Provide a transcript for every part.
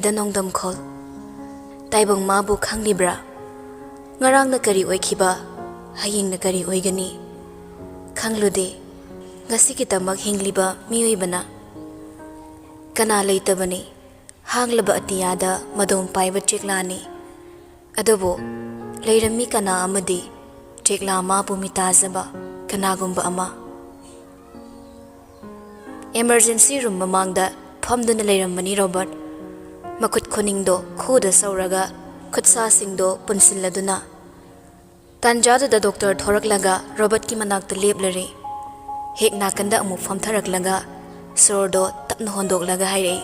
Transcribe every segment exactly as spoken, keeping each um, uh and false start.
ꯗ ꯅꯣꯡꯗꯝꯈꯣꯜ꯫ ꯇꯥꯏꯕꯪ ꯃꯥꯕꯨ ꯈꯪꯂꯤꯕ꯭ꯔꯥ? ꯉꯔꯥꯡꯅ ꯀꯔꯤ ꯑꯣꯏꯈꯤꯕ, ꯍꯌꯦꯡꯅ ꯀꯔꯤ ꯑꯣꯏꯒꯅꯤ? ꯈꯪꯂꯨꯗꯦ꯫ ꯉꯁꯤꯒꯤꯗꯃꯛ ꯍꯤꯡꯂꯤꯕ ꯃꯤꯑꯣꯏꯕꯅ꯫ ꯀꯅꯥ ꯂꯩꯇꯕꯅꯤ? ꯍꯥꯡꯂꯕ ꯑꯇꯤꯌꯥꯗ ꯃꯗꯣꯝ ꯄꯥꯏꯕ ꯆꯦꯛꯂꯥꯅꯤ꯫ ꯑꯗꯨꯕꯨ ꯂꯩꯔꯝꯃꯤ ꯀꯅꯥ ꯑꯃꯗꯤ ꯆꯦꯛꯂꯥ ꯃꯥꯕꯨ ꯃꯤꯇꯥꯖꯕ ꯀꯅꯥꯒꯨꯝꯕ ꯑꯃ꯫ Emergency room ꯃꯃꯥꯡꯗ ꯐꯝꯗꯨꯅ ꯂꯩꯔꯝꯕꯅꯤ ꯔꯣꯕꯔꯠ꯫ ꯃꯈꯨꯠ ꯈꯨꯅꯤꯡꯗꯣ ꯈꯨꯗ ꯁꯧꯔꯒ ꯈꯨꯠꯁꯥꯁꯤꯡꯗꯣ ꯄꯨꯟꯁꯤꯜꯂꯗꯨꯅ꯫ ꯇꯥꯟꯖꯥꯗꯨꯗ ꯗꯣꯛꯇꯔ ꯊꯣꯔꯛꯂꯒ ꯔꯣꯕꯔꯠꯀꯤ ꯃꯅꯥꯛꯇ ꯂꯦꯞꯂꯔꯦ꯫ ꯍꯦꯛ ꯅꯥꯀꯟꯗ ꯑꯃꯨꯛ ꯐꯝꯊꯔꯛꯂꯒ ꯁꯣꯔꯗꯣ ꯇꯞꯅ ꯍꯣꯟꯗꯣꯛꯂꯒ ꯍꯥꯏꯔꯛꯏ,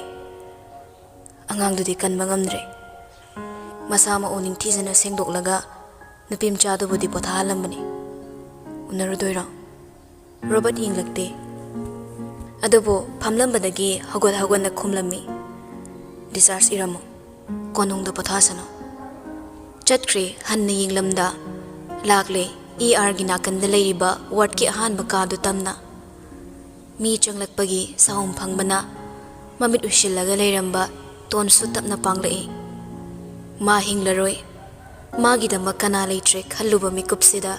"ꯑꯉꯥꯡꯗꯨꯗꯤ ꯀꯟꯕ ꯉꯝꯗ꯭ꯔꯦ꯫ ꯃꯁꯥ ꯃꯎ ꯅꯤꯡꯊꯤꯖꯅ ꯁꯦꯡꯗꯣꯛꯂꯒ ꯅꯨꯄꯤ ꯃꯆꯥꯗꯨꯕꯨꯗꯤ ꯄꯣꯊꯥꯍꯜꯂꯝꯕꯅꯤ꯫ ꯎꯅꯔꯨꯗꯣꯏꯔꯣ?" ꯔꯣꯕꯔꯠ ꯌꯦꯡꯂꯛꯇꯦ꯫ ꯑꯗꯨꯕꯨ ꯐꯝꯂꯝꯕꯗꯒꯤ ꯍꯧꯒꯠ ꯍꯧꯒꯠꯅ ꯈꯨꯝꯂꯝꯃꯤ, "Discharge ꯏꯔꯝꯃꯨ꯫ ꯀꯣꯅꯨꯡꯗ ꯄꯣꯊꯥꯁꯅꯨ꯫" ꯆꯠꯈ꯭ꯔꯦ꯫ ꯍꯟꯅ ꯌꯦꯡꯂꯝꯗ ꯂꯥꯛꯂꯦ꯫ ERꯒꯤ ꯅꯥꯀꯟꯗ ꯂꯩꯔꯤꯕ wardꯀꯤ ꯑꯍꯥꯟꯕ ꯀꯥꯗꯨ ꯇꯝꯅ꯫ ꯃꯤ ꯆꯪꯂꯛꯄꯒꯤ ꯁꯥꯍꯨꯝ ꯐꯪꯕꯅ ꯃꯃꯤꯠ ꯎꯏꯁꯤꯜꯂꯒ ꯂꯩꯔꯝꯕ ꯇꯣꯟꯁꯨ ꯇꯞꯅ ꯄꯥꯡꯂꯛꯏ꯫ ꯃꯥ ꯍꯤꯡꯂꯔꯣꯏ꯫ ꯃꯥꯒꯤꯗꯃꯛ ꯀꯅꯥ ꯂꯩꯇ꯭ꯔꯦ ꯈꯜꯂꯨꯕ ꯃꯤꯀꯨꯞꯁꯤꯗ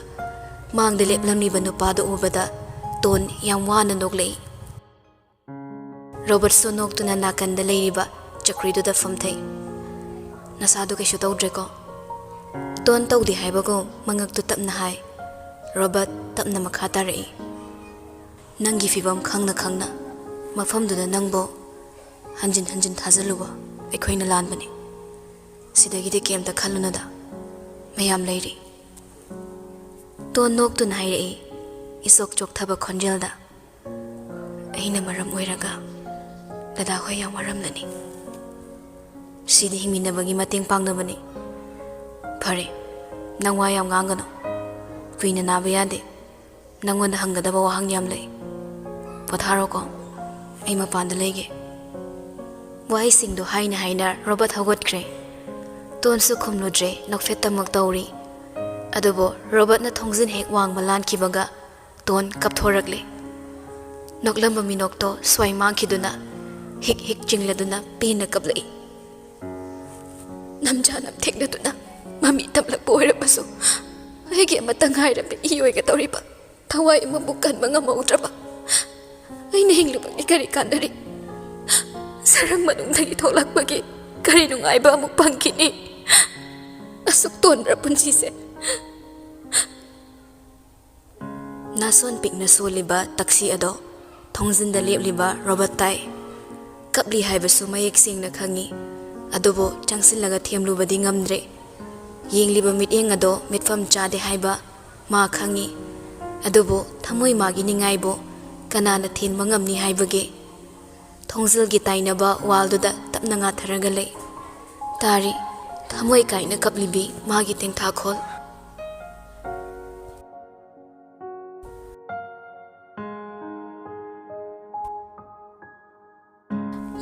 ꯃꯥꯡꯗ ꯂꯦꯞꯂꯝꯂꯤꯕ ꯅꯨꯄꯥꯗꯨ ꯎꯕꯗ ꯇꯣꯟ ꯌꯥꯝ ꯋꯥꯅ ꯅꯣꯛꯂꯛꯏ꯫ ꯔꯣꯕꯔꯠꯁꯨ ꯅꯣꯛꯇꯨꯅ ꯅꯥꯀꯟꯗ ꯂꯩꯔꯤꯕ ꯆꯧꯀ꯭ꯔꯤꯗꯨꯗ ꯐꯝꯊꯩ꯫ "ꯅꯁꯥꯗꯨ ꯀꯩꯁꯨ ꯇꯧꯗ꯭ꯔꯦꯀꯣ?" ꯇꯣꯟ ꯇꯧꯗꯦ ꯍꯥꯏꯕꯒꯨꯝ ꯃꯉꯛꯇꯨ ꯇꯞꯅ ꯍꯥꯏ꯫ ꯔꯣꯕꯔꯠ ꯇꯞꯅ ꯃꯈꯥ ꯇꯥꯔꯛꯏ, "ꯅꯪꯒꯤ ꯐꯤꯕꯝ ꯈꯪꯅ ꯈꯪꯅ ꯃꯐꯝꯗꯨꯗ ꯅꯪꯕꯨ ꯍꯟꯖꯤꯟ ꯍꯟꯖꯤꯟ ꯊꯥꯖꯤꯜꯂꯨꯕ ꯑꯩꯈꯣꯏꯅ ꯂꯥꯟꯕꯅꯤ꯫ ꯁꯤꯗꯒꯤꯗꯤ ꯀꯩꯝꯇ ꯈꯜꯂꯨꯅꯨꯗ, ꯃꯌꯥꯝ ꯂꯩꯔꯤ꯫" ꯇꯣꯟ ꯅꯣꯛꯇꯨꯅ ꯍꯥꯏꯔꯛꯏ, ꯏꯆꯣꯛ ꯆꯣꯛꯊꯕ ꯈꯣꯟꯖꯦꯜꯗ, "ꯑꯩꯅ ꯃꯔꯝ ꯑꯣꯏꯔꯒ ꯗꯗꯥ ꯍꯣꯏ ꯌꯥꯝ ꯋꯥꯔꯝꯂꯅꯤ꯫ ꯁꯤꯗꯤ ꯍꯤꯡꯃꯤꯟꯅꯕꯒꯤ ꯃꯇꯦꯡ ꯄꯥꯡꯅꯕꯅꯤ꯫ ꯐꯔꯦ, ꯅꯪ ꯋꯥ ꯌꯥꯝ ꯉꯥꯡꯒꯅꯨ꯫ ꯀꯨꯏꯅ ꯅꯥꯕ ꯌꯥꯗꯦ꯫ ꯅꯪꯉꯣꯟꯗ ꯍꯪꯒꯗꯕ ꯋꯥꯍꯪ ꯌꯥꯝ ꯂꯩ꯫ ꯄꯣꯊꯥꯔꯣꯀꯣ, ꯑꯩ ꯃꯄꯥꯟꯗ ꯂꯩꯒꯦ꯫" ꯋꯥꯍꯩꯁꯤꯡꯗꯨ ꯍꯥꯏꯅ ꯍꯥꯏꯅ ꯔꯣꯕꯔꯠ ꯍꯧꯒꯠꯈ꯭ꯔꯦ꯫ ꯇꯣꯟꯁꯨ ꯈꯨꯝꯂꯨꯗ꯭ꯔꯦ, ꯅꯣꯛꯐꯦꯠꯇꯃꯛ ꯇꯧꯔꯤ꯫ ꯑꯗꯨꯕꯨ ꯔꯣꯕꯔꯠꯅ ꯊꯣꯡꯖꯤꯟ ꯍꯦꯛ ꯋꯥꯡꯕ ꯂꯥꯟꯈꯤꯕꯒ ꯇꯣꯟ ꯀꯞꯊꯣꯔꯛꯂꯦ꯫ ꯅꯣꯛꯂꯝꯕ ꯃꯤꯅꯣꯛꯇꯣ ꯁ꯭ꯋꯥꯏ ꯃꯥꯡꯈꯤꯗꯨꯅ ꯍꯤꯛ ꯍꯤꯛ ꯆꯤꯡꯂꯗꯨꯅ ꯄꯦꯟꯅ ꯀꯞꯂꯛꯏ꯫ ꯅꯝꯖꯥ ꯅꯝꯊꯦꯛꯅꯗꯨꯅ ꯃꯃꯤ ꯇꯝꯂꯛꯄ ꯑꯣꯏꯔꯕꯁꯨ, ꯑꯩꯒꯤ ꯑꯃꯠꯇ ꯉꯥꯏꯔꯕ ꯏ ꯑꯣꯏꯒꯗꯧꯔꯤꯕ ꯊꯋꯥꯏ ꯑꯃꯕꯨ ꯀꯟꯕ ꯉꯝꯍꯧꯗ꯭ꯔꯕ ꯑꯩꯅ ꯍꯤꯡꯂꯨꯕꯒꯤ ꯀꯔꯤ ꯀꯥꯟꯅꯔꯤ? ꯁꯔꯪ ꯃꯅꯨꯡꯗꯒꯤ ꯊꯣꯛꯂꯛꯄꯒꯤ ꯀꯔꯤ ꯅꯨꯡꯉꯥꯏꯕ ꯑꯃꯨꯛ ꯐꯪꯈꯤꯅꯤ? ꯑꯁꯨꯛ ꯇꯣꯟꯕ꯭ꯔꯥ ꯄꯨꯟꯁꯤꯁꯦ? ꯅꯥꯁꯣꯟ ꯄꯤꯛꯅ ꯁꯣꯜꯂꯤꯕ ꯇꯛꯁꯤ ꯑꯗꯣ ꯊꯣꯡꯖꯤꯟꯗ ꯂꯦꯞꯂꯤꯕ ꯔꯣꯕꯔꯠ ꯇꯥꯏ꯫ ꯀꯞꯂꯤ ꯍꯥꯏꯕꯁꯨ ꯃꯌꯦꯛ ꯁꯦꯡꯅ ꯈꯪꯏ, ꯑꯗꯨꯕꯨ ꯆꯪꯁꯤꯜꯂꯒ ꯊꯦꯝꯂꯨꯕꯗꯤ ꯉꯝꯗ꯭ꯔꯦ꯫ ꯌꯦꯡꯂꯤꯕ ꯃꯤꯠꯌꯦꯡ ꯑꯗꯣ ꯃꯤꯠꯐꯝ ꯆꯥꯗꯦ ꯍꯥꯏꯕ ꯃꯥ ꯈꯪꯏ, ꯑꯗꯨꯕꯨ ꯊꯃꯣꯏ ꯃꯥꯒꯤ ꯅꯤꯡꯉꯥꯏꯕꯨ ꯀꯅꯥꯅ ꯊꯦꯟꯕ ꯉꯝꯅꯤ ꯍꯥꯏꯕꯒꯦ? ꯊꯣꯡꯖꯤꯜꯒꯤ ꯇꯥꯏꯅꯕ ꯋꯥꯜꯗꯨꯗ ꯇꯞꯅ ꯉꯥꯊꯔꯒ ꯂꯩ꯫ ꯇꯥꯔꯤ, ꯊꯃꯣꯏ ꯀꯥꯏꯅ ꯀꯞꯂꯤꯕꯤ ꯃꯥꯒꯤ ꯇꯦꯡꯊꯥꯈꯣꯜ꯫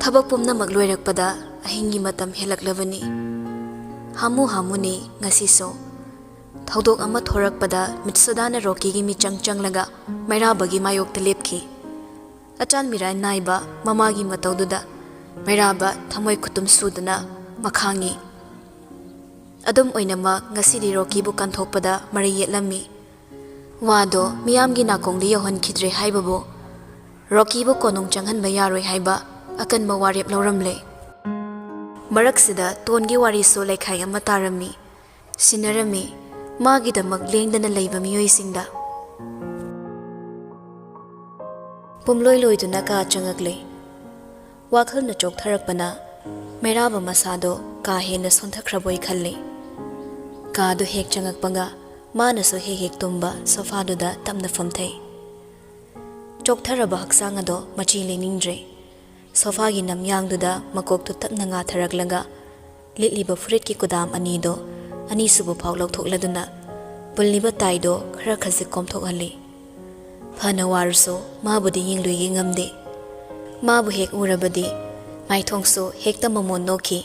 ꯊꯕꯛ ꯄꯨꯝꯅꯃꯛ ꯂꯣꯏꯔꯛꯄꯗ ꯑꯍꯤꯡꯒꯤ ꯃꯇꯝ ꯍꯦꯜꯂꯛꯂꯕꯅꯤ꯫ ꯍꯥꯃꯨ ꯍꯥꯃꯨꯅꯤ ꯉꯁꯤꯁꯨ꯫ ꯊꯧꯗꯣꯛ ꯑꯃ ꯊꯣꯔꯛꯄꯗ ꯃꯤꯠꯁꯣꯗꯥꯅ ꯔꯣꯀꯤꯒꯤ ꯃꯤꯆꯪ ꯆꯪꯂꯒ ꯃꯩꯔꯥꯕꯒꯤ ꯃꯥꯌꯣꯛꯇ ꯂꯦꯞꯈꯤ꯫ ꯑꯆꯥꯟ ꯃꯤꯔꯥꯟ ꯅꯥꯏꯕ ꯃꯃꯥꯒꯤ ꯃꯇꯧꯗꯨꯗ ꯃꯩꯔꯥꯕ ꯊꯃꯣꯏ ꯈꯨꯇꯨꯝ ꯁꯨꯗꯨꯅ ꯃꯈꯥꯡꯉꯤ꯫ ꯑꯗꯨꯝ ꯑꯣꯏꯅꯃꯛ, ꯉꯁꯤꯗꯤ ꯔꯣꯀꯤꯕꯨ ꯀꯟꯊꯣꯛꯄꯗ ꯃꯔꯩ ꯌꯦꯠꯂꯝꯃꯤ꯫ ꯋꯥꯗꯣ ꯃꯤꯌꯥꯝꯒꯤ ꯅꯥꯀꯣꯡꯗ ꯌꯧꯍꯟꯈꯤꯗ꯭ꯔꯦ ꯍꯥꯏꯕꯕꯨ, ꯔꯣꯀꯤꯕꯨ ꯀꯣꯅꯨꯡ ꯆꯪꯍꯟꯕ ꯌꯥꯔꯣꯏ ꯍꯥꯏꯕ ꯑꯀꯟꯕ ꯋꯥꯔꯦꯞ ꯂꯧꯔꯝꯂꯦ꯫ ꯃꯔꯛꯁꯤꯗ ꯇꯣꯟꯒꯤ ꯋꯥꯔꯤꯁꯨ ꯂꯩꯈꯥꯏ ꯑꯃ ꯇꯥꯔꯝꯃꯤ, ꯁꯤꯟꯅꯔꯝꯃꯤ, ꯃꯥꯒꯤꯗꯃꯛ ꯂꯦꯡꯗꯅ ꯂꯩꯕ ꯃꯤꯑꯣꯏꯁꯤꯡꯗ꯫ ꯄꯨꯝꯂꯣꯏ ꯂꯣꯏꯗꯨꯅ ꯀꯥ ꯆꯪꯉꯛꯂꯦ꯫ ꯋꯥꯈꯜꯅ ꯆꯣꯛꯊꯔꯛꯄꯅ ꯃꯩꯔꯥꯕ ꯃꯁꯥꯗꯣ ꯀꯥ ꯍꯦꯟꯅ ꯁꯣꯟꯊꯈ꯭ꯔꯕꯣꯏ ꯈꯜꯂꯤ꯫ ꯀꯥꯗꯨ ꯍꯦꯛ ꯆꯪꯉꯛꯄꯒ ꯃꯥꯅꯁꯨ ꯍꯦꯛ ꯍꯦꯛ ꯇꯨꯝꯕ ꯁꯣꯐꯥꯗꯨꯗ ꯇꯞꯅ ꯐꯝꯊꯩ꯫ ꯆꯣꯛꯊꯔꯕ ꯍꯛꯆꯥꯡ ꯑꯗꯣ ꯃꯆꯤ ꯂꯩꯅꯤꯡꯗ꯭ꯔꯦ꯫ ꯁꯣꯐꯥꯒꯤ ꯅꯝꯌꯥꯡꯗꯨꯗ ꯃꯀꯣꯛꯇꯨ ꯇꯞꯅ ꯉꯥꯊꯔꯛꯂꯒ ꯂꯤꯠꯂꯤꯕ ꯐꯨꯔꯤꯠꯀꯤ ꯀꯨꯗꯥꯝ ꯑꯅꯤꯗꯣ ꯑꯅꯤꯁꯨꯕ ꯐꯥꯎ ꯂꯧꯊꯣꯛꯂꯗꯨꯅ ꯄꯨꯜꯂꯤꯕ ꯇꯥꯏꯗꯣ ꯈꯔ ꯈꯖꯤꯛ ꯀꯣꯝꯊꯣꯛꯍꯜꯂꯤ꯫ ꯐꯅ ꯋꯥꯔꯁꯨ ꯃꯥꯕꯨꯗꯤ ꯌꯦꯡꯂꯣꯏꯒꯦ ꯉꯝꯗꯦ꯫ ꯃꯥꯕꯨ ꯍꯦꯛ ꯎꯔꯕꯗꯤ ꯃꯥꯏꯊꯣꯡꯁꯨ ꯍꯦꯛꯇ ꯃꯃꯣꯟ ꯅꯣꯛꯈꯤ꯫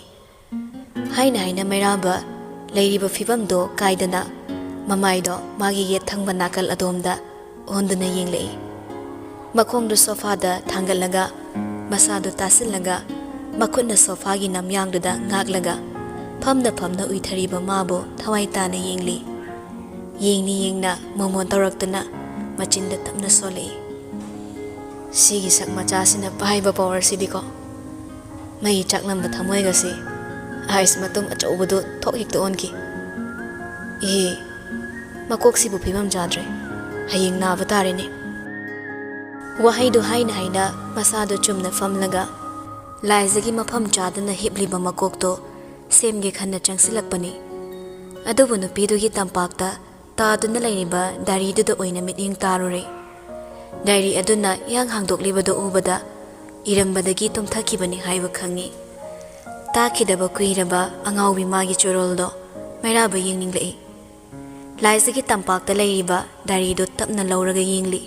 ꯍꯥꯏꯅ ꯍꯥꯏꯅ ꯃꯩꯔꯥꯕ ꯂꯩꯔꯤꯕ ꯐꯤꯕꯝꯗꯣ ꯀꯥꯏꯗꯅ ꯃꯃꯥꯏꯗꯣ ꯃꯥꯒꯤ ꯌꯦꯠ ꯊꯪꯕ ꯅꯥꯀꯜ ꯑꯗꯣꯝꯗ ꯑꯣꯟꯗꯨꯅ ꯌꯦꯡꯂꯛꯏ꯫ ꯃꯈꯣꯡꯗꯨ ꯁꯣꯐꯥꯗ ꯊꯥꯡꯒꯠꯂꯒ, ꯃꯁꯥꯗꯨ ꯇꯥꯁꯤꯜꯂꯒ, ꯃꯈꯨꯠꯅ ꯁꯣꯐꯥꯒꯤ ꯅꯝꯌꯥꯡꯗꯨꯗ ꯉꯥꯛꯂꯒ, ꯐꯝꯅ ꯐꯝꯅ ꯎꯏꯊꯔꯤꯕ ꯃꯥꯕꯨ ꯊꯋꯥꯏ ꯇꯥꯅ ꯌꯦꯡꯂꯤ꯫ ꯌꯦꯡꯅꯤ ꯌꯦꯡꯅ ꯃꯣꯃꯣꯟ ꯇꯧꯔꯛꯇꯨꯅ ꯃꯆꯤꯟꯗ ꯇꯞꯅ ꯁꯣꯜꯂꯛꯏ꯫ "ꯁꯤꯒꯤ ꯁꯛ ꯃꯆꯥꯁꯤꯅ ꯄꯥꯏꯕ ꯄꯋꯥꯔꯁꯤꯗꯤꯀꯣ꯫ ꯃꯩ ꯆꯥꯛꯂꯝꯕ ꯊꯃꯣꯏꯒꯁꯤ ꯑꯥꯏꯁ ꯃꯇꯨꯝ ꯑꯆꯧꯕꯗꯨ ꯊꯣꯛ ꯍꯦꯛꯇ ꯑꯣꯟꯈꯤ꯫ ꯏꯍꯦ, ꯃꯀꯣꯛꯁꯤꯕꯨ ꯐꯤꯕꯝ ꯆꯥꯗ꯭ꯔꯦ꯫ ꯍꯌꯦꯡ ꯅꯥꯕ ꯇꯥꯔꯦꯅꯦ꯫" ꯋꯥꯍꯩꯗꯨ ꯍꯥꯏꯅ ꯍꯥꯏꯅ ꯃꯁꯥꯗꯨ ꯆꯨꯝꯅ ꯐꯝꯂꯒ ꯂꯥꯏꯖꯒꯤ ꯃꯐꯝ ꯆꯥꯗꯅ ꯍꯤꯞꯂꯤꯕ ꯃꯀꯣꯛꯇꯣ ꯁꯦꯝꯒꯦ ꯈꯟꯅ ꯆꯪꯁꯤꯜꯂꯛꯄꯅꯤ꯫ ꯑꯗꯨꯕꯨ ꯅꯨꯄꯤꯗꯨꯒꯤ ꯇꯝꯄꯥꯛꯇ ꯇꯥꯗꯨꯅ ꯂꯩꯔꯤꯕ ꯗꯥꯏꯔꯤꯗꯨꯗ ꯑꯣꯏꯅ ꯃꯤꯠꯌꯦꯡ ꯇꯥꯔꯨꯔꯦ꯫ ꯗꯥꯏꯔꯤ ꯑꯗꯨꯅ ꯏꯍꯥꯡ ꯍꯥꯡꯗꯣꯛꯂꯤꯕꯗꯨ ꯎꯕꯗ ꯏꯔꯝꯕꯗꯒꯤ ꯇꯨꯝꯊꯈꯤꯕꯅꯤ ꯍꯥꯏꯕ ꯈꯪꯉꯤ꯫ ꯇꯥꯈꯤꯗꯕ ꯀꯨꯏꯔꯕ ꯑꯉꯥꯎꯕꯤ ꯃꯥꯒꯤ ꯆꯣꯔꯣꯜꯗꯣ ꯃꯩꯔꯥꯕ ꯌꯦꯡꯅꯤꯡꯂꯛꯏ꯫ ꯂꯥꯏꯖꯒꯤ ꯇꯝꯄꯥꯛꯇ ꯂꯩꯔꯤꯕ ꯗꯥꯏꯔꯤꯗꯨ ꯇꯞꯅ ꯂꯧꯔꯒ ꯌꯦꯡꯂꯤ꯫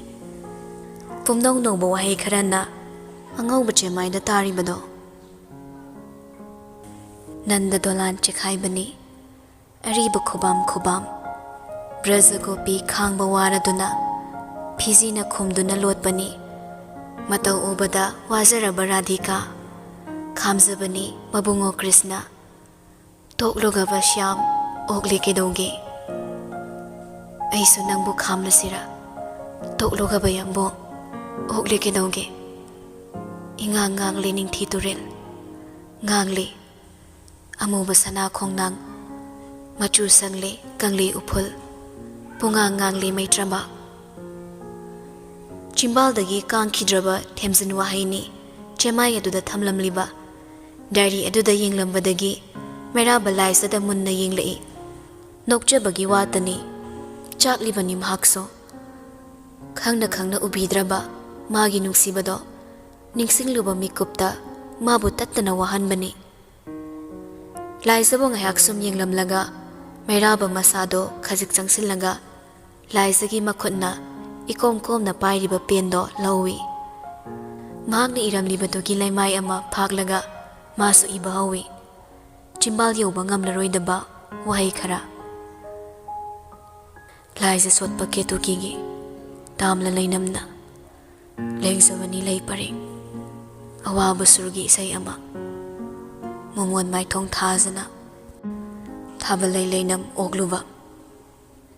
ꯄꯨꯝꯅꯧ ꯅꯧꯕ ꯋꯥꯍꯩ ꯈꯔꯅ ꯑꯉꯧꯕ ꯆꯦꯃꯥꯏꯗ ꯇꯥꯔꯤꯕꯗꯣ꯫ ꯅꯟꯗ ꯗꯣꯂꯥꯟ ꯆꯦꯈꯥꯏꯕꯅꯤ꯫ ꯑꯔꯤꯕ ꯈꯨꯕꯥꯝ ꯈꯨꯕꯥꯝ꯫ ꯕ꯭ꯔꯖꯒꯣꯄꯤ ꯈꯥꯡꯕ ꯋꯥꯔꯗꯨꯅ ꯐꯤꯖꯤꯅ ꯈꯨꯝꯗꯨꯅ ꯂꯣꯠꯄꯅꯤ꯫ ꯃꯇꯧ ꯎꯕꯗ ꯋꯥꯖꯔꯕ ꯔꯥꯙꯤꯀꯥ꯫ ꯈꯥꯝꯖꯕꯅꯤ ꯃꯕꯨꯡꯉꯣ ꯀ꯭ꯔꯤꯁꯅ꯫ ꯇꯣꯛꯂꯨꯒꯕ ꯁ꯭ꯌꯥꯝ, ꯑꯣꯛꯂꯤ ꯀꯩꯗꯧꯒꯦ? ꯑꯩꯁꯨ ꯅꯪꯕꯨ ꯈꯥꯝꯂꯁꯤꯔꯥ? ꯇꯣꯛꯂꯨꯒꯕ ꯌꯥꯝꯕꯨꯡ, ꯑꯣꯛꯂꯤ ꯀꯩꯗꯧꯒꯦ? ꯏꯉꯥꯡ ꯉꯥꯡꯂꯤ ꯅꯤꯡꯊꯤ ꯇꯨꯔꯦꯜ, ꯉꯥꯡꯂꯤ꯫ ꯑꯃꯨꯕ ꯁꯅꯥ ꯈꯣꯡꯅꯥꯡ, ꯃꯆꯨ ꯁꯪꯂꯤ ꯀꯪꯂꯤ ꯎꯐꯨꯜ, ꯄꯨꯡꯉꯥꯡ ꯉꯥꯡꯂꯤ ꯃꯩꯇ꯭ꯔꯃꯥ꯫ ꯆꯤꯝꯕꯥꯜꯗꯒꯤ ꯀꯥꯡꯈꯤꯗ꯭ꯔꯕ ꯊꯦꯝꯖꯤꯟ ꯋꯥꯍꯩꯅꯤ ꯆꯦꯃꯥꯏ ꯑꯗꯨꯗ ꯊꯝꯂꯝꯂꯤꯕ꯫ ꯗꯥꯏꯔꯤ ꯑꯗꯨꯗ ꯌꯦꯡꯂꯝꯕꯗꯒꯤ ꯃꯩꯔꯥꯕ ꯂꯥꯏꯖꯗ ꯃꯨꯟꯅ ꯌꯦꯡꯂꯛꯏ꯫ ꯅꯣꯛꯆꯕꯒꯤ ꯋꯥꯇꯅꯤ꯫ ꯆꯥꯛꯂꯤꯕꯅꯤ ꯃꯍꯥꯛꯁꯨ꯫ ꯈꯪꯅ ꯈꯪꯅ ꯎꯕꯤꯗ꯭ꯔꯕ ꯃꯥꯒꯤ ꯅꯨꯡꯁꯤꯕꯗꯣ ꯅꯤꯡꯁꯤꯡꯂꯨꯕ ꯃꯤꯀꯨꯞꯇ ꯃꯥꯕꯨ ꯇꯠꯇꯅ ꯋꯥꯍꯟꯕꯅꯤ꯫ ꯂꯥꯏꯖꯕꯨ ꯉꯥꯏꯍꯥꯛ ꯁꯨꯝ ꯌꯦꯡꯂꯝꯂꯒ ꯃꯩꯔꯥꯕ ꯃꯁꯥꯗꯣ ꯈꯖꯤꯛ ꯆꯪꯁꯤꯜꯂꯒ ꯂꯥꯏꯖꯒꯤ ꯃꯈꯨꯠꯅ ꯏꯀꯣꯝ ꯀꯣꯝꯅ ꯄꯥꯏꯔꯤꯕ ꯄꯦꯟꯗꯣ ꯂꯧꯏ꯫ ꯃꯍꯥꯛꯅ ꯏꯔꯝꯂꯤꯕꯗꯨꯒꯤ ꯂꯩꯃꯥꯏ ꯑꯃ ꯐꯥꯛꯂꯒ ꯃꯥꯁꯨ ꯏꯕ ꯍꯧꯏ꯫ ꯆꯤꯝꯕꯥꯜ ꯌꯧꯕ ꯉꯝꯂꯔꯣꯏꯗꯕ ꯋꯥꯍꯩ ꯈꯔ꯫ ꯂꯥꯏꯖ ꯁꯣꯠꯄ ꯀꯦꯇꯨꯀꯤꯒꯤ ꯇꯥꯝꯂ ꯂꯩꯅꯝꯅ ꯂꯦꯡꯖꯕꯅꯤ ꯂꯩ ꯄꯔꯦꯡ꯫ ꯑꯋꯥꯕ ꯁꯨꯔꯒꯤ ꯏꯁꯩ ꯑꯃ꯫ ꯃꯣꯃꯣꯟ ꯃꯥꯏꯊꯣꯡ ꯊꯥꯖꯅ ꯊꯥꯕꯜ ꯂꯩ ꯂꯩꯅꯝ ꯑꯣꯛꯂꯨꯕ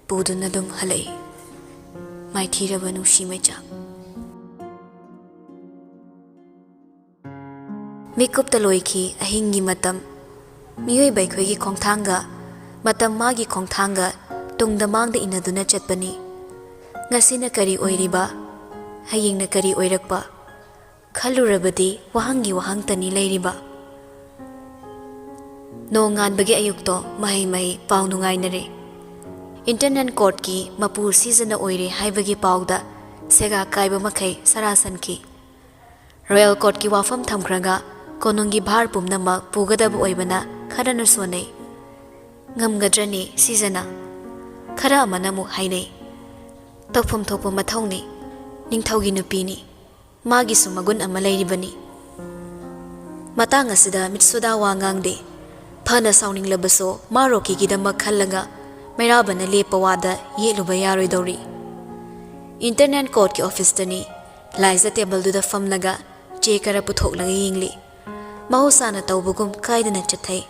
ꯄꯨꯗꯨꯅ ꯑꯗꯨꯝ ꯍꯜꯂꯛꯏ꯫ ꯃꯥꯏꯊꯤꯔꯕ ꯅꯨꯡꯁꯤ ꯃꯩꯆꯥꯛ꯫ ꯃꯤꯀꯨꯞꯇ ꯂꯣꯏꯈꯤ ꯑꯍꯤꯡꯒꯤ ꯃꯇꯝ꯫ ꯃꯤꯑꯣꯏꯕ ꯑꯩꯈꯣꯏꯒꯤ ꯈꯣꯡꯊꯥꯡꯒ, ꯃꯇꯝ ꯃꯥꯒꯤ ꯈꯣꯡꯊꯥꯡꯒ ꯇꯨꯡꯗ ꯃꯥꯡꯗ ꯏꯟꯅꯗꯨꯅ ꯆꯠꯄꯅꯤ꯫ ꯉꯁꯤꯅ ꯀꯔꯤ ꯑꯣꯏꯔꯤꯕ, ꯍꯌꯦꯡꯅ ꯀꯔꯤ ꯑꯣꯏꯔꯛꯄ, ꯈꯜꯂꯨꯔꯕꯗꯤ ꯋꯥꯍꯪꯒꯤ ꯋꯥꯍꯪꯇꯅꯤ ꯂꯩꯔꯤꯕ꯫ ꯅꯣꯡ ꯉꯥꯟꯕꯒꯤ ꯑꯌꯨꯛꯇꯣ ꯃꯍꯩ ꯃꯍꯩ ꯄꯥꯎ ꯅꯨꯡꯉꯥꯏꯅꯔꯦ꯫ ꯏꯟꯇꯔꯅꯦꯜ ꯀꯣꯔꯠꯀꯤ ꯃꯄꯨ ꯁꯤꯖꯅ ꯑꯣꯏꯔꯦ ꯍꯥꯏꯕꯒꯤ ꯄꯥꯎꯗ ꯁꯦꯒꯥ ꯀꯥꯏꯕ ꯃꯈꯩ ꯁꯔꯥ ꯁꯟꯈꯤ꯫ ꯔꯣꯌꯦꯜ ꯀꯣꯔꯠꯀꯤ ꯋꯥꯐꯝ ꯊꯝꯈ꯭ꯔꯒ ꯀꯣꯅꯨꯡꯒꯤ ꯚꯥꯔ ꯄꯨꯝꯅꯃꯛ ꯄꯨꯒꯗꯕ ꯑꯣꯏꯕꯅ ꯈꯔꯅ ꯁꯣꯟꯅꯩ꯫ ꯉꯝꯒꯗ꯭ꯔꯅꯤ ꯁꯤꯖꯅ? ꯈꯔ ꯑꯃꯅ ꯑꯃꯨꯛ ꯍꯥꯏꯅꯩ, ꯇꯧꯐꯝ ꯊꯣꯛꯄ ꯃꯊꯧꯅꯤ, ꯅꯤꯡꯊꯧꯒꯤ ꯅꯨꯄꯤꯅꯤ, ꯃꯥꯒꯤꯁꯨ ꯃꯒꯨꯟ ꯑꯃ ꯂꯩꯔꯤꯕꯅꯤ꯫ ꯃꯇꯥꯡ ꯑꯁꯤꯗ ꯃꯤꯠꯁꯨꯗꯥ ꯋꯥ ꯉꯥꯡꯗꯦ꯫ ꯐꯅ ꯁꯥꯎꯅꯤꯡꯂꯕꯁꯨ ꯃꯥ ꯔꯣꯀꯤꯒꯤꯗꯃꯛ ꯈꯜꯂꯒ ꯃꯩꯔꯥꯕꯅ ꯂꯦꯞꯄ ꯋꯥꯗ ꯌꯦꯠꯂꯨꯕ ꯌꯥꯔꯣꯏꯗꯧꯔꯤ꯫ ꯏꯟꯇꯔꯅꯦꯜ ꯀꯣꯔꯠꯀꯤ ꯑꯣꯐꯤꯁꯇꯅꯤ꯫ ꯂꯥꯏꯖꯥ ꯇꯦꯕꯜꯗꯨꯗ ꯐꯝꯂꯒ ꯆꯦ ꯈꯔ ꯄꯨꯊꯣꯛꯂꯒ ꯌꯦꯡꯂꯤ꯫ ꯃꯍꯧꯁꯥꯅ ꯇꯧꯕꯒꯨꯝ ꯀꯥꯏꯗꯅ ꯆꯠꯊꯩ꯫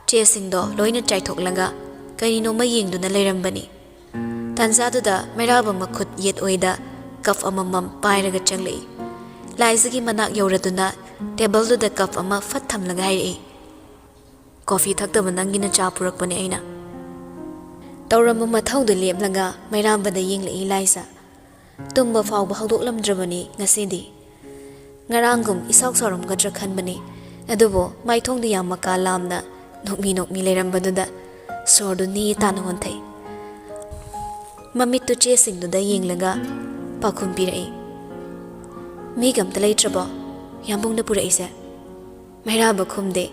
ꯆꯦꯁꯤꯡꯗꯣ ꯂꯣꯏꯅ ꯆꯥꯏꯊꯣꯛꯂꯒ ꯀꯔꯤꯅꯣꯃ ꯌꯦꯡꯗꯨꯅ ꯂꯩꯔꯝꯕꯅꯤ꯫ ꯇꯥꯟꯖꯥꯗꯨꯗ ꯃꯩꯔꯥꯕ ꯃꯈꯨꯠ ꯌꯦꯠ ꯑꯣꯏꯗ ꯀꯞ ꯑꯃꯃꯝ ꯄꯥꯏꯔꯒ ꯆꯪꯂꯛꯏ꯫ ꯂꯥꯏꯖꯥꯒꯤ ꯃꯅꯥꯛ ꯌꯧꯔꯗꯨꯅ ꯇꯦꯕꯜꯗꯨꯗ ꯀꯞ ꯑꯃ ꯐꯠ ꯊꯝꯂꯒ ꯍꯥꯏꯔꯛꯏ, "ꯀꯣꯐꯤ ꯊꯛꯇꯕ ꯅꯪꯒꯤꯅ ꯆꯥ ꯄꯨꯔꯛꯄꯅꯦ ꯑꯩꯅ꯫" ꯇꯧꯔꯝꯕ ꯃꯊꯧꯗꯨ ꯂꯦꯞꯂꯒ ꯃꯩꯔꯥꯕꯗ ꯌꯦꯡꯂꯛꯏ ꯂꯥꯏꯖꯥ꯫ ꯇꯨꯝꯕ ꯐꯥꯎꯕ ꯍꯧꯗꯣꯛꯂꯝꯗ꯭ꯔꯕꯅꯤ ꯉꯁꯤꯗꯤ꯫ ꯉꯔꯥꯡꯒꯨꯝ ꯏꯁꯥꯎ ꯁꯥꯎꯔꯝꯒꯗ꯭ꯔꯥ ꯈꯟꯕꯅꯤ, ꯑꯗꯨꯕꯨ ꯃꯥꯏꯊꯣꯡꯗꯨ ꯌꯥꯝ ꯃꯀꯥ ꯂꯥꯝꯅ ꯅꯣꯛꯃꯤ ꯅꯣꯛꯃꯤ ꯂꯩꯔꯝꯕꯗꯨꯗ ꯁꯣꯔꯗꯨ ꯅꯦ ꯇꯥꯅ ꯍꯣꯟꯊꯩ꯫ ꯃꯃꯤꯠꯇꯨ ꯆꯦꯁꯤꯡꯗꯨꯗ ꯌꯦꯡꯂꯒ ꯄꯥꯎꯈꯨꯝ ꯄꯤꯔꯛꯏ, "ꯃꯤꯒ ꯑꯝꯇ ꯂꯩꯇ꯭ꯔꯕꯣ ꯌꯥꯝꯕꯨꯡꯅ ꯄꯨꯔꯛꯏꯁꯦ?" ꯃꯩꯔꯥꯕ ꯈꯨꯝꯗꯦ꯫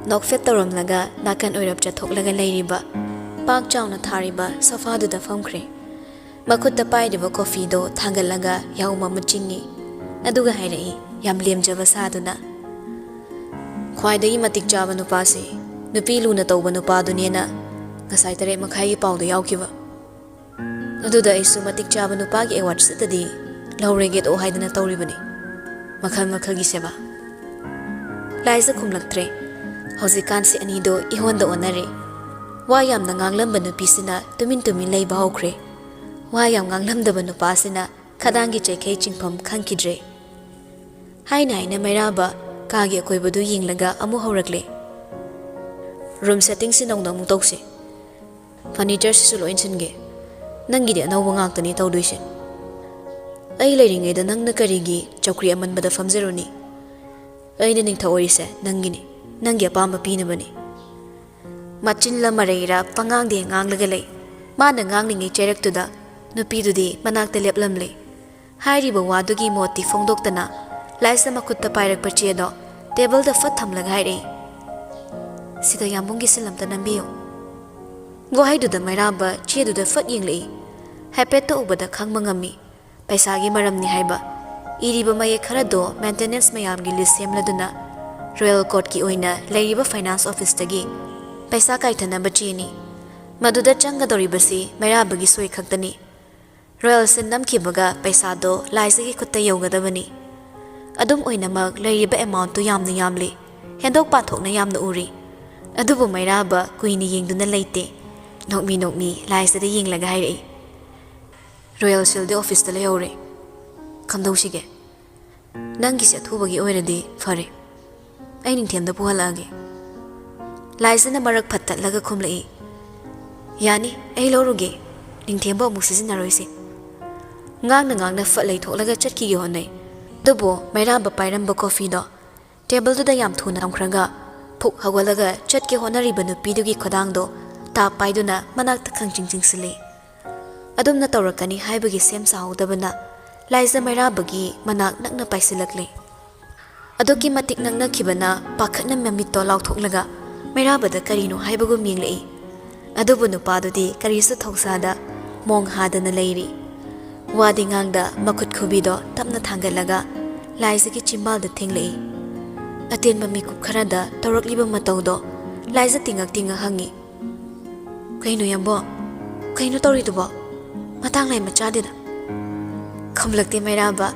ꯅꯣꯛꯐꯦꯠ ꯇꯧꯔꯝꯂꯒ ꯅꯥꯀꯟ ꯑꯣꯏꯔꯞ ꯆꯠꯊꯣꯛꯂꯒ ꯂꯩꯔꯤꯕ ꯄꯥꯛ ꯆꯥꯎꯅ ꯊꯥꯔꯤꯕ ꯁꯣꯐꯥꯗꯨꯗ ꯐꯝꯈ꯭ꯔꯦ꯫ ꯃꯈꯨꯠꯇ ꯄꯥꯏꯔꯤꯕ ꯀꯣꯐꯤꯗꯣ ꯊꯥꯡꯒꯠꯂꯒ ꯌꯥꯍꯧꯝ ꯑꯃ ꯆꯤꯡꯏ꯫ ꯑꯗꯨꯒ ꯍꯥꯏꯔꯛꯏ, ꯌꯥꯝ ꯂꯦꯝꯖꯕ ꯁꯥꯗꯨꯅ, "ꯈ꯭ꯋꯥꯏꯗꯒꯤ ꯃꯇꯤꯛ ꯆꯥꯕ ꯅꯨꯄꯥꯁꯤ ꯅꯨꯄꯤ ꯂꯨꯅ ꯇꯧꯕ ꯅꯨꯄꯥꯗꯨꯅꯦꯅ ꯉꯁꯥꯏ ꯇꯔꯦꯠ ꯃꯈꯥꯏꯒꯤ ꯄꯥꯎꯗ ꯌꯥꯎꯈꯤꯕ꯫ ꯑꯗꯨꯗ ꯑꯩꯁꯨ ꯃꯇꯤꯛ ꯆꯥꯕ ꯅꯨꯄꯥꯒꯤ ꯑꯦꯋꯥꯔꯗꯁꯤꯗꯗꯤ ꯂꯧꯔꯒꯦꯗꯣ ꯍꯥꯏꯗꯅ ꯇꯧꯔꯤꯕꯅꯤ꯫ ꯃꯈꯜ ꯃꯈꯜꯒꯤ ꯁꯦꯕꯥ꯫" ꯂꯥꯏꯖꯥ ꯈꯨꯝꯂꯛꯇ꯭ꯔꯦ꯫ ꯍꯧꯖꯤꯛꯀꯥꯟꯁꯤ ꯑꯅꯤꯗꯣ ꯏꯍꯣꯟꯗ ꯑꯣꯟꯅꯔꯦ꯫ ꯋꯥ ꯌꯥꯝꯅ ꯉꯥꯡꯂꯝꯕ ꯅꯨꯄꯤꯁꯤꯅ ꯇꯨꯃꯤꯟ ꯇꯨꯃꯤꯟ ꯂꯩꯕ ꯍꯧꯈ꯭ꯔꯦ꯫ ꯋꯥ ꯌꯥꯝ ꯉꯥꯡꯂꯝꯗꯕ ꯅꯨꯄꯥꯁꯤꯅ ꯈꯗꯥꯡꯒꯤ ꯆꯩꯈꯩ ꯆꯤꯡꯐꯝ ꯈꯪꯈꯤꯗ꯭ꯔꯦ꯫ ꯍꯥꯏꯅ ꯍꯥꯏꯅ ꯃꯩꯔꯥꯕ ꯀꯥꯒꯤ ꯑꯀꯣꯏꯕꯗꯨ ꯌꯦꯡꯂꯒ ꯑꯃꯨꯛ ꯍꯧꯔꯛꯂꯦ꯫ "ꯔꯨꯝ ꯁꯦꯠꯇꯤꯡꯁꯤ ꯅꯧꯅ ꯑꯃꯨꯛ ꯇꯧꯁꯤ꯫ ꯐꯔꯅꯤꯆꯔꯁꯤꯁꯨ ꯂꯣꯏ ꯁꯤꯟꯒꯦ꯫ ꯅꯪꯒꯤꯗꯤ ꯑꯅꯧꯕ ꯉꯥꯛꯇꯅꯤ ꯇꯧꯗꯣꯏꯁꯦ꯫ ꯑꯩ ꯂꯩꯔꯤꯉꯩꯗ ꯅꯪꯅ ꯀꯔꯤꯒꯤ ꯆꯧꯀ꯭ꯔꯤ ꯑꯃꯟꯕꯗ ꯐꯝꯖꯔꯨꯅꯤ? ꯑꯩꯅ ꯅꯤꯡꯊꯧ ꯑꯣꯏꯔꯤꯁꯦ ꯅꯪꯒꯤꯅꯤ, ꯅꯪꯒꯤ ꯑꯄꯥꯝꯕ ꯄꯤꯅꯕꯅꯤ꯫" ꯃꯆꯤꯟꯂ ꯃꯔꯩꯔ ꯄꯉꯥꯡꯗꯤ ꯉꯥꯡꯂꯒ ꯂꯩ꯫ ꯃꯥꯅ ꯉꯥꯡꯂꯤꯉꯩ ꯆꯩꯔꯛꯇꯨꯗ ꯅꯨꯄꯤꯗꯨꯗꯤ ꯃꯅꯥꯛꯇ ꯂꯦꯞꯂꯝꯂꯦ꯫ ꯍꯥꯏꯔꯤꯕ ꯋꯥꯗꯨꯒꯤ ꯃꯣꯠꯇꯤ ꯐꯣꯡꯗꯣꯛꯇꯅ ꯂꯥꯏꯖ ꯃꯈꯨꯠꯇ ꯄꯥꯏꯔꯛꯄ ꯆꯦꯗꯣ ꯇꯦꯕꯜꯗ ꯐꯠ ꯊꯝꯂꯒ ꯍꯥꯏꯔꯛꯏ, "ꯁꯤꯗ ꯌꯥꯝꯕꯨꯡꯒꯤ ꯁꯤꯜ ꯑꯝꯇ ꯅꯝꯕꯤꯌꯨ꯫" ꯋꯥꯍꯩꯗꯨꯗ ꯃꯩꯔꯥꯕ ꯆꯦꯗꯨꯗ ꯐꯠ ꯌꯦꯡꯂꯛꯏ꯫ ꯍꯥꯏꯐꯦꯠꯇ ꯎꯕꯗ ꯈꯪꯕ ꯉꯝꯃꯤ ꯄꯩꯁꯥꯒꯤ ꯃꯔꯝꯅꯤ ꯍꯥꯏꯕ꯫ ꯏꯔꯤꯕ ꯃꯌꯦꯛ ꯈꯔꯗꯣ ꯃꯦꯟꯇꯦꯅꯦꯟꯁ ꯃꯌꯥꯝꯒꯤ ꯂꯤꯁ ꯁꯦꯝꯂꯗꯨꯅ ꯔꯣꯌꯦꯜ ꯀꯣꯔꯠꯀꯤ ꯑꯣꯏꯅ ꯂꯩꯔꯤꯕ ꯐꯥꯏꯅꯥꯟꯁ ꯑꯣꯐꯤꯁꯇꯒꯤ ꯄꯩꯁꯥ ꯀꯥꯏꯊꯅꯕ ꯆꯦꯅꯤ꯫ ꯃꯗꯨꯗ ꯆꯪꯒꯗꯧꯔꯤꯕꯁꯤ ꯃꯩꯔꯥꯕꯒꯤ ꯁꯣꯏ ꯈꯛꯇꯅꯤ꯫ ꯔꯣꯌꯦꯜ ꯁꯤꯜ ꯅꯝꯈꯤꯕꯒ ꯄꯩꯁꯥꯗꯣ ꯂꯥꯏꯖꯒꯤ ꯈꯨꯠꯇ ꯌꯧꯒꯗꯕꯅꯤ꯫ ꯑꯗꯨꯝ ꯑꯣꯏꯅꯃꯛ ꯂꯩꯔꯤꯕ ꯑꯦꯃꯥꯎꯟꯠꯇꯨ ꯌꯥꯝꯅ ꯌꯥꯝꯂꯤ꯫ ꯍꯦꯟꯗꯣꯛ ꯄꯥꯊꯣꯛꯅ ꯌꯥꯝꯅ ꯎꯔꯤ꯫ ꯑꯗꯨꯕꯨ ꯃꯩꯔꯥꯕ ꯀꯨꯏꯅ ꯌꯦꯡꯗꯨꯅ ꯂꯩꯇꯦ꯫ ꯅꯣꯛꯃꯤ ꯅꯣꯛꯃꯤ ꯂꯥꯏꯖꯗ ꯌꯦꯡꯂꯒ ꯍꯥꯏꯔꯛꯏ, "ꯔꯣꯌꯦꯜ ꯁꯤꯜꯗꯤ ꯑꯣꯐꯤꯁꯇ ꯂꯩꯍꯧꯔꯦ꯫ ꯀꯝꯗꯧꯁꯤꯒꯦ? ꯅꯪꯒꯤꯁꯦ ꯑꯊꯨꯕꯒꯤ ꯑꯣꯏꯔꯗꯤ ꯐꯔꯦ꯫ ꯑꯩ ꯅꯤꯡꯊꯦꯝꯗ ꯄꯨꯍꯜꯂꯛꯑꯒꯦ꯫" ꯂꯥꯏꯖꯅ ꯃꯔꯛ ꯐꯠꯇꯠꯂꯒ ꯈꯨꯝꯂꯛꯏ, "ꯌꯥꯅꯤ, ꯑꯩ ꯂꯧꯔꯨꯒꯦ꯫ ꯅꯤꯡꯊꯦꯝꯕ ꯑꯃꯨꯛ ꯁꯤꯖꯤꯟꯅꯔꯣꯏꯁꯦ꯫" ꯉꯥꯡꯅ ꯉꯥꯡꯅ ꯐꯠ ꯂꯩꯊꯣꯛꯂꯒ ꯆꯠꯈꯤꯒꯦ ꯍꯣꯠꯅꯩ꯫ ꯑꯗꯨꯕꯨ ꯃꯩꯔꯥꯕ ꯄꯥꯏꯔꯝꯕ ꯀꯣꯐꯤꯗꯣ ꯇꯦꯕꯜꯗꯨꯗ ꯌꯥꯝ ꯊꯨꯅ ꯊꯝꯈ꯭ꯔꯒ ꯐꯨꯛ ꯍꯧꯒꯠꯂꯒ ꯆꯠꯀꯦ ꯍꯣꯠꯅꯔꯤꯕ ꯅꯨꯄꯤꯗꯨꯒꯤ ꯈꯨꯗꯥꯡꯗꯣ ꯇꯥꯞ ꯄꯥꯏꯗꯨꯅ ꯃꯅꯥꯛꯇ ꯈꯪꯆꯤꯡ ꯆꯤꯡꯁꯤꯜꯂꯤ꯫ ꯑꯗꯨꯝꯅ ꯇꯧꯔꯛꯀꯅꯤ ꯍꯥꯏꯕꯒꯤ ꯁꯦꯝ ꯁꯥꯍꯧꯗꯕꯅ ꯂꯥꯏꯖ ꯃꯩꯔꯥꯕꯒꯤ ꯃꯅꯥꯛ ꯅꯛꯅ ꯄꯥꯏꯁꯤꯜꯂꯛꯂꯦ꯫ ꯑꯗꯨꯛꯀꯤ ꯃꯇꯤꯛ ꯅꯛꯅꯈꯤꯕꯅ ꯄꯥꯈꯠꯅ ꯃꯃꯤꯠꯇꯣ ꯂꯥꯎꯊꯣꯛꯂꯒ ꯃꯩꯔꯥꯕꯗ ꯀꯔꯤꯅꯣ ꯍꯥꯏꯕꯒꯨꯝ ꯌꯦꯡꯂꯛꯏ꯫ ꯑꯗꯨꯕꯨ ꯅꯨꯄꯥꯗꯨꯗꯤ ꯀꯔꯤꯁꯨ ꯊꯧꯁꯥꯗ ꯃꯣꯡ ꯍꯥꯗꯅ ꯂꯩꯔꯤ꯫ ꯋꯥꯗꯤ ꯉꯥꯡꯗ ꯃꯈꯨꯠ ꯈꯨꯕꯤꯗꯣ ꯇꯞꯅ ꯊꯥꯡꯒꯠꯂꯒ ꯂꯥꯏꯖꯒꯤ ꯆꯤꯝꯕꯥꯜꯗ ꯊꯦꯡꯂꯛꯏ꯫ ꯑꯇꯦꯟꯕ ꯃꯤꯀꯨꯞ ꯈꯔꯗ ꯇꯧꯔꯛꯂꯤꯕ ꯃꯇꯧꯗꯣ ꯂꯥꯏꯖ ꯇꯤꯡꯉꯛ ꯇꯤꯡꯉꯛ ꯍꯪꯉꯤ, "ꯀꯩꯅꯣ ꯌꯥꯝꯕꯣ? ꯀꯩꯅꯣ ꯇꯧꯔꯤꯗꯨꯕꯣ? ꯃꯇꯥꯡ ꯂꯥꯏ ꯃꯆꯥꯗꯦꯗ꯫" ꯈꯨꯝꯂꯛꯇꯦ ꯃꯩꯔꯥꯕ꯫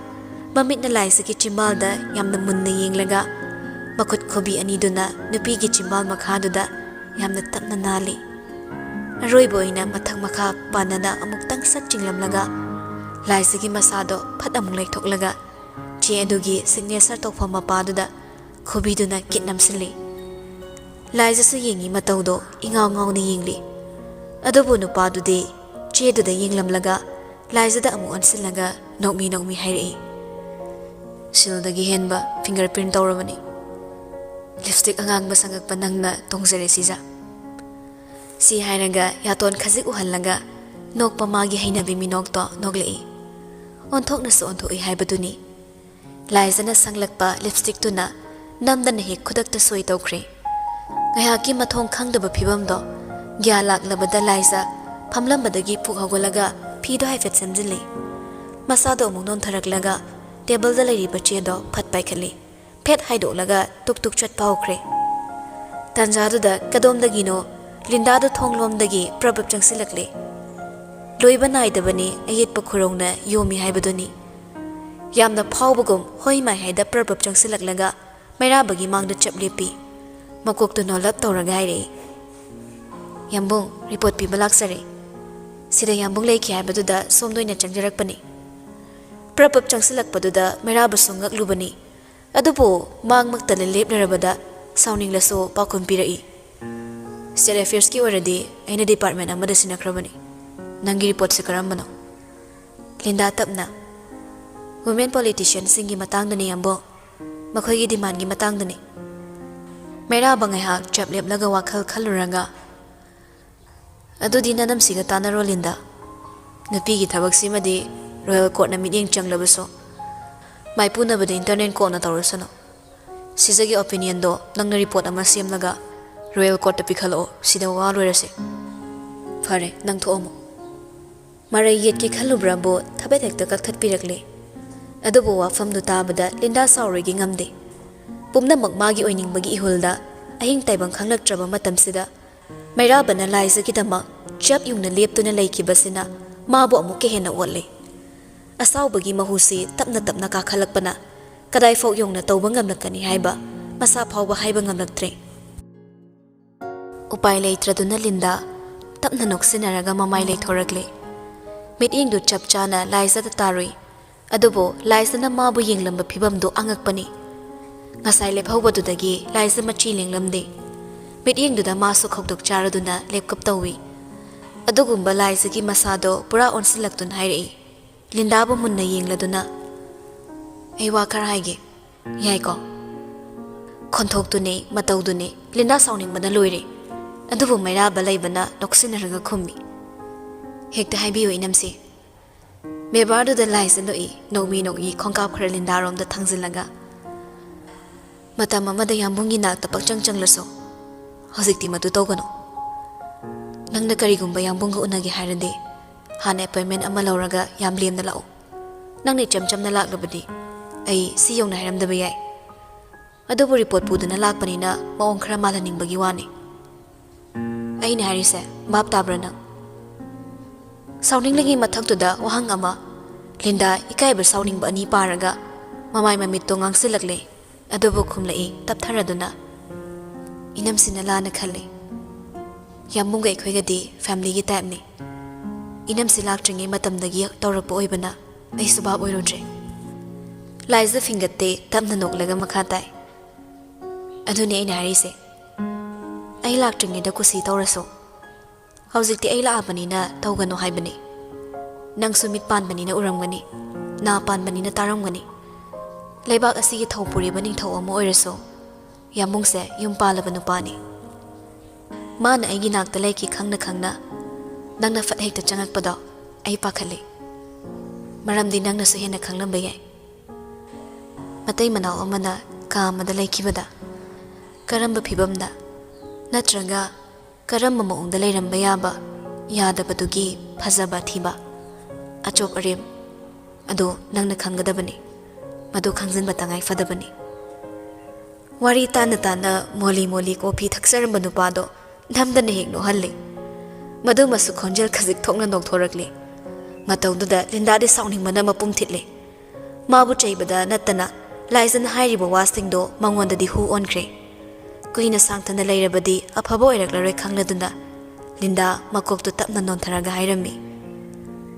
ꯃꯃꯤꯠꯅ ꯂꯥꯏꯖꯒꯤ ꯆꯤꯝꯕꯥꯜꯗ ꯌꯥꯝꯅ ꯃꯨꯟꯅ ꯌꯦꯡꯂꯒ ꯃꯈꯨꯠ ꯈꯨꯕꯤ ꯑꯅꯤꯗꯨꯅ ꯅꯨꯄꯤꯒꯤ ꯆꯤꯝꯕꯥꯜ ꯃꯈꯥꯗꯨꯗ ꯌꯥꯝꯅ ꯇꯞꯅ ꯅꯥꯜꯂꯤ꯫ ꯑꯔꯣꯏꯕ ꯑꯣꯏꯅ ꯃꯊꯛ ꯃꯈꯥ ꯄꯥꯟꯅꯅ ꯑꯃꯨꯛꯇꯪ ꯁꯠ ꯆꯤꯡꯂꯝꯂꯒ ꯂꯥꯏꯖꯒꯤ ꯃꯁꯥꯗꯣ ꯐꯠ ꯑꯃꯨꯛ ꯂꯩꯊꯣꯛꯂꯒ ꯆꯦ ꯑꯗꯨꯒꯤ signature ꯇꯧꯐꯝ ꯃꯄꯥꯗꯨꯗ ꯈꯨꯕꯤꯗꯨꯅ ꯀꯤꯠ ꯅꯝꯁꯤꯜꯂꯤ꯫ ꯂꯥꯏꯖꯁꯨ ꯌꯦꯡꯉꯤ, ꯃꯇꯧꯗꯣ ꯏꯉꯥꯎ ꯉꯥꯎꯅ ꯌꯦꯡꯂꯤ꯫ ꯑꯗꯨꯕꯨ ꯅꯨꯄꯥꯗꯨꯗꯤ ꯆꯦꯗꯨꯗ ꯌꯦꯡꯂꯝꯂꯒ ꯂꯥꯏꯖꯗ ꯑꯃꯨꯛ ꯑꯣꯟꯁꯤꯜꯂꯒ ꯅꯣꯛꯃꯤ ꯅꯣꯛꯃꯤ ꯍꯥꯏꯔꯛꯏ, "ꯁꯤꯜꯗꯒꯤ ꯍꯦꯟꯕ finger print ꯇꯧꯔꯕꯅꯤ꯫ Lipstick ꯑꯉꯥꯡꯕ ꯁꯪꯉꯛꯄ ꯅꯪꯅ ꯇꯣꯡꯖꯔꯦ ꯁꯤꯖ꯫" ꯁꯤ ꯍꯥꯏꯔꯒ ꯌꯥꯇꯣꯟ ꯈꯖꯤꯛ ꯎꯍꯜꯂꯒ ꯅꯣꯛꯄ ꯃꯥꯒꯤ ꯍꯩꯅꯕꯤ ꯃꯤꯅꯣꯛꯇꯣ ꯅꯣꯛꯂꯛꯏ꯫ ꯑꯣꯟꯊꯣꯛꯅꯁꯨ ꯑꯣꯟꯊꯣꯛꯏ ꯍꯥꯏꯕꯗꯨꯅꯤ꯫ ꯂꯥꯏꯖꯅ ꯁꯪꯂꯛꯄ lipstickꯇꯨꯅ ꯅꯝꯗꯅ ꯍꯦꯛ ꯈꯨꯗꯛꯇ ꯁꯣꯏ ꯇꯧꯈ꯭ꯔꯦ꯫ ꯉꯥꯏꯍꯥꯛꯀꯤ ꯃꯊꯣꯡ ꯈꯪꯗꯕ ꯐꯤꯕꯝꯗꯣ ꯒ꯭ꯌꯥꯟ ꯂꯥꯛꯂꯕꯗ ꯂꯥꯏꯖ ꯐꯝꯂꯝꯕꯗꯒꯤ ꯄꯨꯛ ꯍꯧꯒꯠꯂꯒ ꯐꯤꯗꯣ ꯍꯥꯏꯐꯦꯠ ꯁꯦꯝꯖꯤꯜꯂꯤ꯫ ꯃꯁꯥꯗꯣ ꯑꯃꯨꯛ ꯅꯣꯟꯊꯔꯛꯂꯒ tableꯗ ꯂꯩꯔꯤꯕ ꯆꯦꯗꯣ ꯐꯠ ꯄꯥꯏꯈꯠꯂꯤ꯫ ꯐꯦꯠ ꯍꯥꯏꯗꯣꯛꯂꯒ ꯇꯨꯛ ꯇꯨꯛ ꯆꯠꯄ ꯍꯧꯈ꯭ꯔꯦ꯫ ꯇꯥꯟꯖꯥꯗꯨꯗ ꯀꯗꯣꯝꯗꯒꯤꯅꯣ ꯂꯤꯟꯗꯥꯗꯨ ꯊꯣꯡꯂꯣꯝꯗꯒꯤ ꯄ꯭ꯔꯞ ꯄ꯭ꯔꯞ ꯆꯪꯁꯤꯜꯂꯛꯂꯦ꯫ ꯂꯣꯏꯕ ꯅꯥꯏꯗꯕꯅꯤ ꯑꯌꯦꯠꯄ ꯈꯨꯔꯧꯅ ꯌꯣꯝꯃꯤ ꯍꯥꯏꯕꯗꯨꯅꯤ꯫ ꯌꯥꯝꯅ ꯐꯥꯎꯕꯒꯨꯝ ꯍꯣꯏ ꯃꯥꯏ ꯍꯥꯏꯗ ꯄ꯭ꯔꯞ ꯄ꯭ꯔꯞ ꯆꯪꯁꯤꯜꯂꯛꯂꯒ ꯃꯩꯔꯥꯕꯒꯤ ꯃꯥꯡꯗ ꯆꯞ ꯂꯦꯞꯄꯤ꯫ ꯃꯀꯣꯛꯇꯨ ꯅꯣꯜꯂꯞ ꯇꯧꯔꯒ ꯍꯥꯏꯔꯛꯏ, "ꯌꯥꯝꯕꯨꯡ, report ꯄꯤꯕ ꯂꯥꯛꯆꯔꯦ꯫" ꯁꯤꯗ ꯌꯥꯝꯕꯨꯡ ꯂꯩꯈꯤ ꯍꯥꯏꯕꯗꯨꯗ ꯁꯣꯝꯗ ꯑꯣꯏꯅ ꯆꯪꯖꯔꯛꯄꯅꯤ꯫ ꯄ꯭ꯔꯞ ꯄ꯭ꯔꯞ ꯆꯪꯁꯤꯜꯂꯛꯄꯗꯨꯗ ꯃꯩꯔꯥꯕꯁꯨ ꯉꯛꯂꯨꯕꯅꯤ꯫ ꯑꯗꯨꯕꯨ ꯃꯥꯡꯃꯛꯇ ꯂꯦꯞꯂꯔꯕꯗ ꯁꯥꯎꯅꯤꯡꯂꯁꯨ ꯄꯥꯎꯈꯨꯝ ꯄꯤꯔꯛꯏ, "State Affairsꯀꯤ ꯑꯣꯏꯔꯗꯤ ꯑꯩꯅ department ꯑꯃꯗ ꯁꯤꯟꯅꯈ꯭ꯔꯕꯅꯤ꯫ ꯅꯪꯒꯤ reportꯁꯦ ꯀꯔꯝꯕꯅꯣ?" ꯂꯤꯟꯗꯥ ꯇꯞꯅ, "Women politicianꯁꯤꯡꯒꯤ ꯃꯇꯥꯡꯗꯅꯤ, ꯌꯥꯝꯕꯨꯡ꯫ ꯃꯈꯣꯏꯒꯤ demandꯒꯤ ꯃꯇꯥꯡꯗꯅꯤ꯫" ꯃꯩꯔꯥꯕ ꯉꯥꯏꯍꯥꯛ ꯆꯞ ꯂꯦꯞꯂꯒ ꯋꯥꯈꯜ ꯈꯜꯂꯨꯔꯒ, "ꯑꯗꯨꯗꯤ ꯅꯅꯝꯁꯤꯒ ꯇꯥꯟꯅꯔꯣ, ꯂꯤꯟꯗꯥ꯫ ꯅꯨꯄꯤꯒꯤ ꯊꯕꯛꯁꯤꯃꯗꯤ royal courtꯅ ꯃꯤꯠꯌꯦꯡ ꯆꯪꯂꯕꯁꯨ, ꯃꯥꯏꯄꯨꯅꯕꯗ internal courtꯅ ꯇꯧꯔꯁꯅꯨ꯫ ꯁꯤꯖꯒꯤ opinionꯗꯣ ꯅꯪꯅ report ꯑꯃ ꯁꯦꯝꯂꯒ royal courtꯇ ꯄꯤꯈꯠꯂꯛꯑꯣ꯫ ꯁꯤꯗ ꯋꯥ ꯂꯣꯏꯔꯁꯦ꯫" "ꯐꯔꯦ, ꯅꯪ ꯊꯣꯛꯑꯝꯃꯣ꯫" ꯃꯔꯩ ꯌꯦꯠꯀꯦ ꯈꯜꯂꯨꯕ꯭ꯔꯕꯨ ꯊꯕꯦꯠ ꯍꯦꯛꯇ ꯀꯛꯊꯠꯄꯤꯔꯛꯂꯦ꯫ ꯑꯗꯨꯕꯨ ꯋꯥꯐꯝꯗꯨ ꯇꯥꯕꯗ ꯂꯤꯟꯗꯥ ꯁꯥꯎꯔꯣꯏꯒꯦ ꯉꯝꯗꯦ꯫ ꯄꯨꯝꯅꯃꯛ ꯃꯥꯒꯤ ꯑꯣꯏꯅꯤꯡꯕꯒꯤ ꯏꯍꯨꯜꯗ ꯑꯍꯤꯡ ꯇꯥꯏꯕꯪ ꯈꯪꯂꯛꯇ꯭ꯔꯕ ꯃꯇꯝꯁꯤꯗ ꯃꯩꯔꯥꯕꯅ ꯂꯥꯏꯖꯒꯤꯗꯃꯛ ꯆꯞ ꯌꯨꯡꯅ ꯂꯦꯞꯇꯨꯅ ꯂꯩꯈꯤꯕꯁꯤꯅ ꯃꯥꯕꯨ ꯑꯃꯨꯛꯀ ꯍꯦꯟꯅ ꯑꯣꯠꯂꯦ꯫ ꯑꯁꯥꯎꯕꯒꯤ ꯃꯍꯨꯁꯤ ꯇꯞꯅ ꯇꯞꯅ ꯀꯥꯈꯠꯂꯛꯄꯅ ꯀꯗꯥꯏꯐꯥꯎ ꯌꯧꯅ ꯇꯧꯕ ꯉꯝꯂꯛꯀꯅꯤ ꯍꯥꯏꯕ ꯃꯁꯥ ꯐꯥꯎꯕ ꯍꯥꯏꯕ ꯉꯝꯂꯛꯇ꯭ꯔꯦ꯫ ꯎꯄꯥꯏ ꯂꯩꯇ꯭ꯔꯗꯨꯅ ꯂꯤꯟꯗꯥ ꯇꯞꯅ ꯅꯣꯛꯁꯤꯟꯅꯔꯒ ꯃꯃꯥꯏ ꯂꯩꯊꯣꯔꯛꯂꯦ꯫ ꯃꯤꯠꯌꯦꯡꯗꯨ ꯆꯞ ꯆꯥꯅ ꯂꯥꯏꯖꯗ ꯇꯥꯔꯨꯏ꯫ ꯑꯗꯨꯕꯨ ꯂꯥꯏꯖꯅ ꯃꯥꯕꯨ ꯌꯦꯡꯂꯝꯕ ꯐꯤꯕꯝꯗꯨ ꯑꯉꯛꯄꯅꯤ꯫ ꯉꯁꯥꯏ ꯂꯦꯞꯍꯧꯕꯗꯨꯗꯒꯤ ꯂꯥꯏꯖ ꯃꯆꯤ ꯂꯦꯡꯂꯝꯗꯦ꯫ ꯃꯤꯠꯌꯦꯡꯗꯨꯗ ꯃꯥꯁꯨ ꯈꯧꯇꯛ ꯆꯥꯔꯗꯨꯅ ꯂꯦꯞꯀꯞ ꯇꯧꯏ꯫ ꯑꯗꯨꯒꯨꯝꯕ ꯂꯥꯏꯖꯒꯤ ꯃꯁꯥꯗꯣ ꯄꯨꯔꯥ ꯑꯣꯟꯁꯤꯜꯂꯛꯇꯨꯅ ꯍꯥꯏꯔꯛꯏ꯫ ꯂꯤꯟꯗꯥꯕꯨ ꯃꯨꯟꯅ ꯌꯦꯡꯂꯗꯨꯅ, "ꯑꯩ ꯋꯥ ꯈꯔ ꯍꯥꯏꯒꯦ, ꯌꯥꯏꯀꯣ?" ꯈꯣꯟꯊꯣꯛꯇꯨꯅꯦ, ꯃꯇꯧꯗꯨꯅꯦ, ꯂꯤꯟꯗꯥ ꯁꯥꯎꯅꯤꯡꯕꯅ ꯂꯣꯏꯔꯦ꯫ ꯑꯗꯨꯕꯨ ꯃꯩꯔꯥꯕ ꯂꯩꯕꯅ ꯅꯣꯛꯁꯤꯟꯅꯔꯒ ꯈꯨꯝꯃꯤ, "ꯍꯦꯛꯇ ꯍꯥꯏꯕꯤꯌꯨ, ꯏꯅꯝꯁꯦ꯫" ꯕꯦꯕꯥꯔꯗꯨꯗ ꯂꯥꯏꯖ ꯅꯣꯛꯏ, ꯅꯣꯛꯃꯤ ꯅꯣꯛꯏ ꯈꯣꯡꯀꯥꯞ ꯈꯔ ꯂꯤꯟꯗꯥꯔꯣꯝꯗ ꯊꯥꯡꯖꯤꯜꯂꯒ, "ꯃꯇꯝ ꯑꯃꯗ ꯌꯥꯝꯕꯨꯡꯒꯤ ꯅꯥꯛꯇ ꯄꯪꯆꯪ ꯆꯪꯂꯁꯨ, ꯍꯧꯖꯤꯛꯇꯤ ꯃꯗꯨ ꯇꯧꯒꯅꯨ꯫ ꯅꯪꯅ ꯀꯔꯤꯒꯨꯝꯕ ꯌꯥꯝꯕꯨꯡꯒ ꯎꯅꯒꯦ ꯍꯥꯏꯔꯗꯤ, ꯍꯥꯟꯅ ꯑꯦꯄꯣꯏꯟꯃꯦꯟ ꯑꯃ ꯂꯧꯔꯒ ꯌꯥꯝ ꯂꯦꯝꯅ ꯂꯥꯛꯎ꯫ ꯅꯪꯅ ꯏꯆꯝ ꯆꯝꯅ ꯂꯥꯛꯂꯕꯗꯤ ꯑꯩ ꯁꯤ ꯌꯧꯅ ꯍꯥꯏꯔꯝꯗꯕ ꯌꯥꯏ꯫ ꯑꯗꯨꯕꯨ ꯔꯤꯄꯣꯔꯠ ꯄꯨꯗꯨꯅ ꯂꯥꯛꯄꯅꯤꯅ ꯃꯑꯣꯡ ꯈꯔ ꯃꯥꯜꯍꯟꯅꯤꯡꯕꯒꯤ ꯋꯥꯅꯤ꯫ ꯑꯩꯅ ꯍꯥꯏꯔꯤꯁꯦ ꯚꯥꯞ ꯇꯥꯕ꯭ꯔꯥ ꯅꯪ?" ꯁꯥꯎꯅꯤꯡꯂꯤꯉꯩ ꯃꯊꯛꯇꯨꯗ ꯋꯥꯍꯪ ꯑꯃ, ꯂꯤꯟꯗꯥ ꯏꯀꯥꯏꯕ ꯁꯥꯎꯅꯤꯡꯕ ꯑꯅꯤ ꯄꯥꯔꯒ ꯃꯃꯥꯏ ꯃꯃꯤꯠꯇꯣ ꯉꯥꯡꯁꯤꯜꯂꯛꯂꯦ꯫ ꯑꯗꯨꯕꯨ ꯈꯨꯝꯂꯛꯏ ꯇꯞꯊꯔꯗꯨꯅ, "ꯏꯅꯝꯁꯤꯅ ꯂꯥꯟꯅ ꯈꯜꯂꯤ꯫ ꯌꯥꯝꯕꯨꯡꯒ ꯑꯩꯈꯣꯏꯒꯗꯤ ꯐꯦꯃꯤꯂꯤꯒꯤ ꯇꯥꯏꯞꯅꯤ꯫ ꯏꯅꯝꯁꯤ ꯂꯥꯛꯇ꯭ꯔꯤꯉꯩ ꯃꯇꯝꯗꯒꯤ ꯇꯧꯔꯛꯄ ꯑꯣꯏꯕꯅ ꯑꯩꯁꯨ ꯚꯥꯞ ꯑꯣꯏꯔꯨꯗ꯭ꯔꯦ꯫" ꯂꯥꯏꯖ ꯐꯤꯡꯒꯠꯇꯦ, ꯇꯞꯅ ꯅꯣꯛꯂꯒ ꯃꯈꯥ ꯇꯥꯏ, "ꯑꯗꯨꯅꯤ ꯑꯩꯅ ꯍꯥꯏꯔꯤꯁꯦ꯫ ꯑꯩ ꯂꯥꯛꯇ꯭ꯔꯤꯉꯩꯗ ꯀꯨꯁꯤ ꯇꯧꯔꯁꯨ, ꯍꯧꯖꯤꯛꯇꯤ ꯑꯩ ꯂꯥꯛꯑꯕꯅꯤꯅ ꯇꯧꯒꯅꯨ ꯍꯥꯏꯕꯅꯤ꯫ ꯅꯪꯁꯨ ꯃꯤꯠ ꯄꯥꯟꯕꯅꯤꯅ ꯎꯔꯝꯒꯅꯤ, ꯅꯥ ꯄꯥꯟꯕꯅꯤꯅ ꯇꯥꯔꯝꯒꯅꯤ꯫ ꯂꯩꯕꯥꯛ ꯑꯁꯤꯒꯤ ꯊꯧ ꯄꯨꯔꯤꯕ ꯅꯤꯡꯊꯧ ꯑꯃ ꯑꯣꯏꯔꯁꯨ, ꯌꯥꯝꯕꯨꯡꯁꯦ ꯌꯨꯝ ꯄꯥꯜꯂꯕ ꯅꯨꯄꯥꯅꯤ꯫ ꯃꯥꯅ ꯑꯩꯒꯤ ꯅꯥꯛꯇ ꯂꯩꯈꯤ ꯈꯪꯅ ꯈꯪꯅ ꯅꯪꯅ ꯐꯠ ꯍꯦꯛꯇ ꯆꯪꯉꯛꯄꯗꯣ ꯑꯩ ꯄꯥꯈꯠꯂꯤ꯫ ꯃꯔꯝꯗꯤ ꯅꯪꯅꯁꯨ ꯍꯦꯟꯅ ꯈꯪꯂꯝꯕ ꯌꯥꯏ꯫ ꯃꯇꯩ ꯃꯅꯥꯎ ꯑꯃꯅ ꯀꯥ ꯑꯃꯗ ꯂꯩꯈꯤꯕꯗ ꯀꯔꯝꯕ ꯐꯤꯕꯝꯗ ꯅꯠꯇ꯭ꯔꯒ ꯀꯔꯝꯕ ꯃꯑꯣꯡꯗ ꯂꯩꯔꯝꯕ ꯌꯥꯕ, ꯌꯥꯗꯕꯗꯨꯒꯤ ꯐꯖꯕ ꯊꯤꯕ, ꯑꯆꯣꯞ ꯑꯔꯦꯝ ꯑꯗꯨ ꯅꯪꯅ ꯈꯪꯒꯗꯕꯅꯤ꯫ ꯃꯗꯨ ꯈꯪꯖꯤꯟꯕ ꯇꯉꯥꯏ ꯐꯗꯕꯅꯤ꯫" ꯋꯥꯔꯤ ꯇꯥꯅ ꯇꯥꯅ ꯃꯣꯂꯤ ꯃꯣꯂꯤ ꯀꯣꯐꯤ ꯊꯛꯆꯔꯝꯕ ꯅꯨꯄꯥꯗꯣ ꯅꯝꯗꯅ ꯍꯦꯛ ꯅꯣꯛꯍꯜꯂꯤ꯫ ꯃꯗꯨꯃꯁꯨ ꯈꯣꯟꯖꯦꯜ ꯈꯖꯤꯛ ꯊꯣꯛꯅ ꯅꯣꯛꯊꯣꯔꯛꯂꯤ꯫ ꯃꯇꯧꯗꯨꯗ ꯂꯤꯟꯗꯥꯗꯤ ꯁꯥꯎꯅꯤꯡꯕꯅ ꯃꯄꯨꯝ ꯊꯤꯠꯂꯤ꯫ ꯃꯥꯕꯨ ꯆꯩꯕꯗ ꯅꯠꯇꯅ ꯂꯥꯏꯖꯅ ꯍꯥꯏꯔꯤꯕ ꯋꯥꯁꯤꯡꯗꯣ ꯃꯉꯣꯟꯗꯗꯤ ꯍꯨ ꯑꯣꯟꯈ꯭ꯔꯦ꯫ ꯀꯨꯏꯅ ꯁꯥꯡꯊꯅ ꯂꯩꯔꯕꯗꯤ ꯑꯐꯕ ꯑꯣꯏꯔꯛꯂꯔꯣꯏ ꯈꯪꯂꯗꯨꯅ ꯂꯤꯟꯗꯥ ꯃꯀꯣꯛꯇꯨ ꯇꯞꯅ ꯅꯣꯟꯊꯔꯒ ꯍꯥꯏꯔꯝꯃꯤ,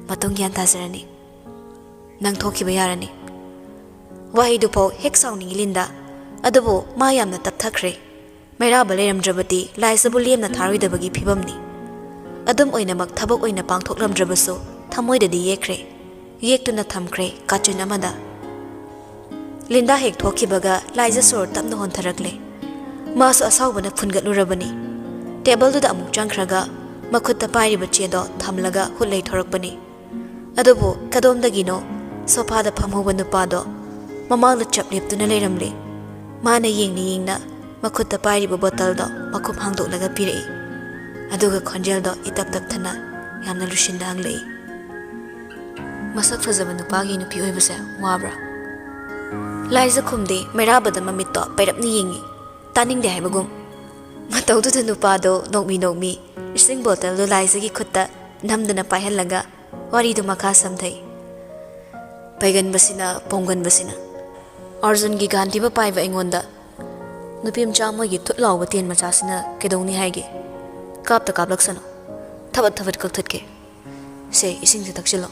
"ꯃꯇꯨꯡ ꯒ꯭ꯌꯥꯟ ꯇꯥꯖꯔꯅꯤ꯫ ꯅꯪ ꯊꯣꯛꯈꯤꯕ ꯌꯥꯔꯅꯤ"꯫ ꯋꯥꯍꯩꯗꯨꯐꯥꯎ ꯍꯦꯛ ꯁꯥꯎꯅꯤꯡꯉꯤ ꯂꯤꯟꯗꯥ, ꯑꯗꯨꯕꯨ ꯃꯥ ꯌꯥꯝꯅ ꯇꯞꯊꯈ꯭ꯔꯦ꯫ ꯃꯩꯔꯥꯕ ꯂꯩꯔꯝꯗ꯭ꯔꯕꯗꯤ ꯂꯥꯏꯖꯕꯨ ꯂꯦꯝꯅ ꯊꯥꯔꯣꯏꯗꯕꯒꯤ ꯐꯤꯕꯝꯅꯤ꯫ ꯑꯗꯨꯝ ꯑꯣꯏꯅꯃꯛ ꯊꯕꯛ ꯑꯣꯏꯅ ꯄꯥꯡꯊꯣꯛꯂꯝꯗ꯭ꯔꯕꯁꯨ ꯊꯃꯣꯏꯗꯗꯤ ꯌꯦꯛꯈ꯭ꯔꯦ꯫ ꯌꯦꯛꯇꯨꯅ ꯊꯝꯈ꯭ꯔꯦ ꯀꯥꯆꯤꯟ ꯑꯃꯗ꯫ ꯂꯤꯟꯗꯥ ꯍꯦꯛ ꯊꯣꯛꯈꯤꯕꯒ ꯂꯥꯏꯖ ꯁꯣꯔ ꯇꯞꯅ ꯍꯣꯟꯊꯔꯛꯂꯦ꯫ ꯃꯥꯁꯨ ꯑꯁꯥꯎꯕꯅ ꯐꯨꯟꯒꯠꯂꯨꯔꯕꯅꯤ꯫ ꯇꯦꯕꯜꯗꯨꯗ ꯑꯃꯨꯛ ꯆꯪꯈ꯭ꯔꯒ ꯃꯈꯨꯠꯇ ꯄꯥꯏꯔꯤꯕ ꯆꯦꯗꯣ ꯊꯝꯂꯒ ꯍꯨꯠ ꯂꯩꯊꯣꯔꯛꯄꯅꯤ꯫ ꯑꯗꯨꯕꯨ ꯀꯗꯣꯝꯗꯒꯤꯅꯣ ꯁꯣꯐꯥꯗ ꯐꯝꯍꯧꯕ ꯅꯨꯄꯥꯗꯣ ꯃꯃꯥꯡꯗ ꯆꯞ ꯂꯦꯞꯇꯨꯅ ꯂꯩꯔꯝꯂꯦ꯫ ꯃꯥꯅ ꯌꯦꯡꯅ ꯌꯦꯡꯅ ꯃꯈꯨꯠꯇ ꯄꯥꯏꯔꯤꯕ ꯕꯣꯇꯜꯗꯣ ꯃꯈꯨꯝ ꯍꯥꯡꯗꯣꯛꯂꯒ ꯄꯤꯔꯛꯏ꯫ ꯑꯗꯨꯒ ꯈꯣꯟꯖꯦꯜꯗꯣ ꯏꯇꯞ ꯇꯞꯊꯅ ꯌꯥꯝꯅ ꯂꯨꯁꯤꯟꯅ ꯍꯪꯂꯛꯏ, "ꯃꯁꯛ ꯐꯖꯕ ꯅꯨꯄꯥꯒꯤ ꯅꯨꯄꯤ ꯑꯣꯏꯕꯁꯦ ꯋꯥꯕ꯭ꯔꯥ?" ꯂꯥꯏꯖ ꯈꯨꯝꯗꯦ, ꯃꯩꯔꯥꯕꯗ ꯃꯃꯤꯠꯇꯣ ꯄꯩꯔꯞꯅ ꯌꯦꯡꯉꯤ, ꯇꯥꯅꯤꯡꯗꯦ ꯍꯥꯏꯕꯒꯨꯝ꯫ ꯃꯇꯧꯗꯨꯗ ꯅꯨꯄꯥꯗꯣ ꯅꯣꯛꯃꯤ ꯅꯣꯛꯃꯤ ꯏꯁꯤꯡ ꯕꯣꯇꯜꯗꯨ ꯂꯥꯏꯖꯒꯤ ꯈꯨꯠꯇ ꯅꯝꯗꯅ ꯄꯥꯏꯍꯜꯂꯒ ꯋꯥꯔꯤꯗꯨ ꯃꯈꯥ ꯁꯝꯊꯩ꯫ "ꯄꯩꯒꯟꯕꯁꯤꯅ ꯄꯣꯡꯒꯟꯕꯁꯤꯅ꯫ ꯑꯔꯖꯨꯟꯒꯤ ꯒꯥꯟꯙꯤꯕ ꯄꯥꯏꯕ ꯑꯩꯉꯣꯟꯗ ꯅꯨꯄꯤ ꯃꯆꯥ ꯃꯣꯏꯒꯤ ꯊꯨꯠ ꯂꯥꯎꯕ ꯇꯦꯟ ꯃꯆꯥꯁꯤꯅ ꯀꯩꯗꯧꯅꯤ ꯍꯥꯏꯒꯦ? ꯀꯥꯞꯇ ꯀꯥꯞꯂꯛꯁꯅꯨ꯫ ꯊꯕꯠ ꯊꯕꯠ ꯀꯛꯊꯠꯀꯦ꯫ ꯁꯦ, ꯏꯁꯤꯡꯁꯦ ꯊꯛꯆꯤꯜꯂꯣ꯫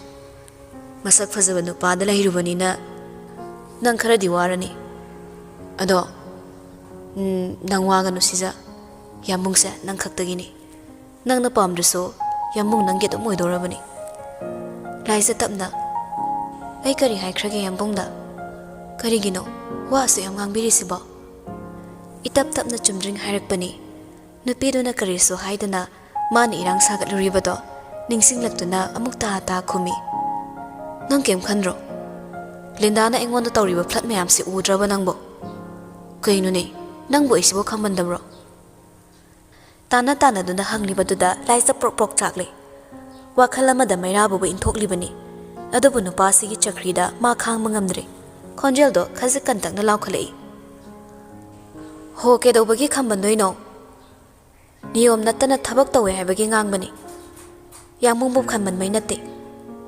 ꯃꯁꯛ ꯐꯖꯕ ꯅꯨꯄꯥꯗ ꯂꯩꯔꯨꯕꯅꯤꯅ ꯅꯪ ꯈꯔꯗꯤ ꯋꯥꯔꯅꯤ꯫ ꯑꯗꯣ, ꯎꯝ, ꯅꯪ ꯋꯥꯒꯅꯨ ꯁꯤꯖ꯫ ꯌꯥꯝꯕꯨꯡꯁꯦ ꯅꯪ ꯈꯛꯇꯒꯤꯅꯤ꯫ ꯅꯪꯅ ꯄꯥꯝꯗ꯭ꯔꯁꯨ ꯌꯥꯝꯕꯨꯡ ꯅꯪꯒꯤ ꯑꯗꯨꯝ ꯑꯣꯏꯗꯧꯔꯕꯅꯤ"꯫ ꯂꯥꯏꯖ ꯇꯞꯅ, "ꯑꯩ ꯀꯔꯤ ꯍꯥꯏꯈ꯭ꯔꯒꯦ ꯌꯥꯝꯕꯨꯡꯗ? ꯀꯔꯤꯒꯤꯅꯣ ꯋꯥ ꯑꯁꯨꯛ ꯌꯥꯝ ꯉꯥꯡꯕꯤꯔꯤꯁꯤꯕꯣ? ꯏꯇꯞ ꯇꯞꯅ ꯆꯨꯝꯗ꯭ꯔꯤꯡ ꯍꯥꯏꯔꯛꯄꯅꯤ"꯫ ꯅꯨꯄꯤꯗꯨꯅ ꯀꯔꯤꯁꯨ ꯍꯥꯏꯗꯅ ꯃꯥꯅ ꯏꯔꯥꯡ ꯁꯥꯒꯠꯂꯨꯔꯤꯕꯗꯣ ꯅꯤꯡꯁꯤꯡꯂꯛꯇꯨꯅ ꯑꯃꯨꯛ ꯇꯥ ꯇꯥ ꯈꯨꯝꯃꯤ꯫ "ꯅꯪ ꯀꯩꯝ ꯈꯟꯗ꯭ꯔꯣ? ꯂꯤꯟꯗꯥꯅ ꯑꯩꯉꯣꯟꯗ ꯇꯧꯔꯤꯕ ꯐ꯭ꯂꯠ ꯃꯌꯥꯝꯁꯤ ꯎꯗ꯭ꯔꯕ ꯅꯪꯕꯣ? ꯀꯩꯅꯣꯅꯦ, ꯅꯪꯕꯨ ꯑꯩꯁꯤꯕꯨ ꯈꯪꯃꯟꯗꯕ꯭ꯔꯣ?" ꯇꯥꯅ ꯇꯥꯅꯗꯨꯅ ꯍꯪꯂꯤꯕꯗꯨꯗ ꯂꯥꯏꯖ ꯄ꯭ꯔꯣꯛ ꯄ꯭ꯔꯣꯛ ꯆꯥꯛꯂꯦ꯫ ꯋꯥꯈꯜ ꯑꯃꯗ ꯃꯩꯔꯥꯕꯨꯕꯨ ꯏꯟꯊꯣꯛꯂꯤꯕꯅꯤ꯫ ꯑꯗꯨꯕꯨ ꯅꯨꯄꯥꯁꯤꯒꯤ ꯆꯀ꯭ꯔꯤꯗ ꯃꯥ ꯈꯥꯡꯕ ꯉꯝꯗ꯭ꯔꯦ꯫ ꯈꯣꯟꯖꯦꯜꯗꯣ ꯈꯖꯤꯛ ꯀꯟꯇꯛꯅ ꯂꯥꯎꯈꯠꯂꯛꯏ꯫ "ꯍꯣ, ꯀꯩꯗꯧꯕꯒꯤ ꯈꯝꯕꯟꯗꯣꯏꯅꯣ? ꯅꯤꯌꯣꯝ ꯅꯠꯇꯅ ꯊꯕꯛ ꯇꯧꯋꯦ ꯍꯥꯏꯕꯒꯤ ꯉꯥꯡꯕꯅꯤ꯫ ꯌꯥꯝꯕꯨꯡꯕꯨ ꯈꯝꯕꯟꯕꯩ ꯅꯠꯇꯦ꯫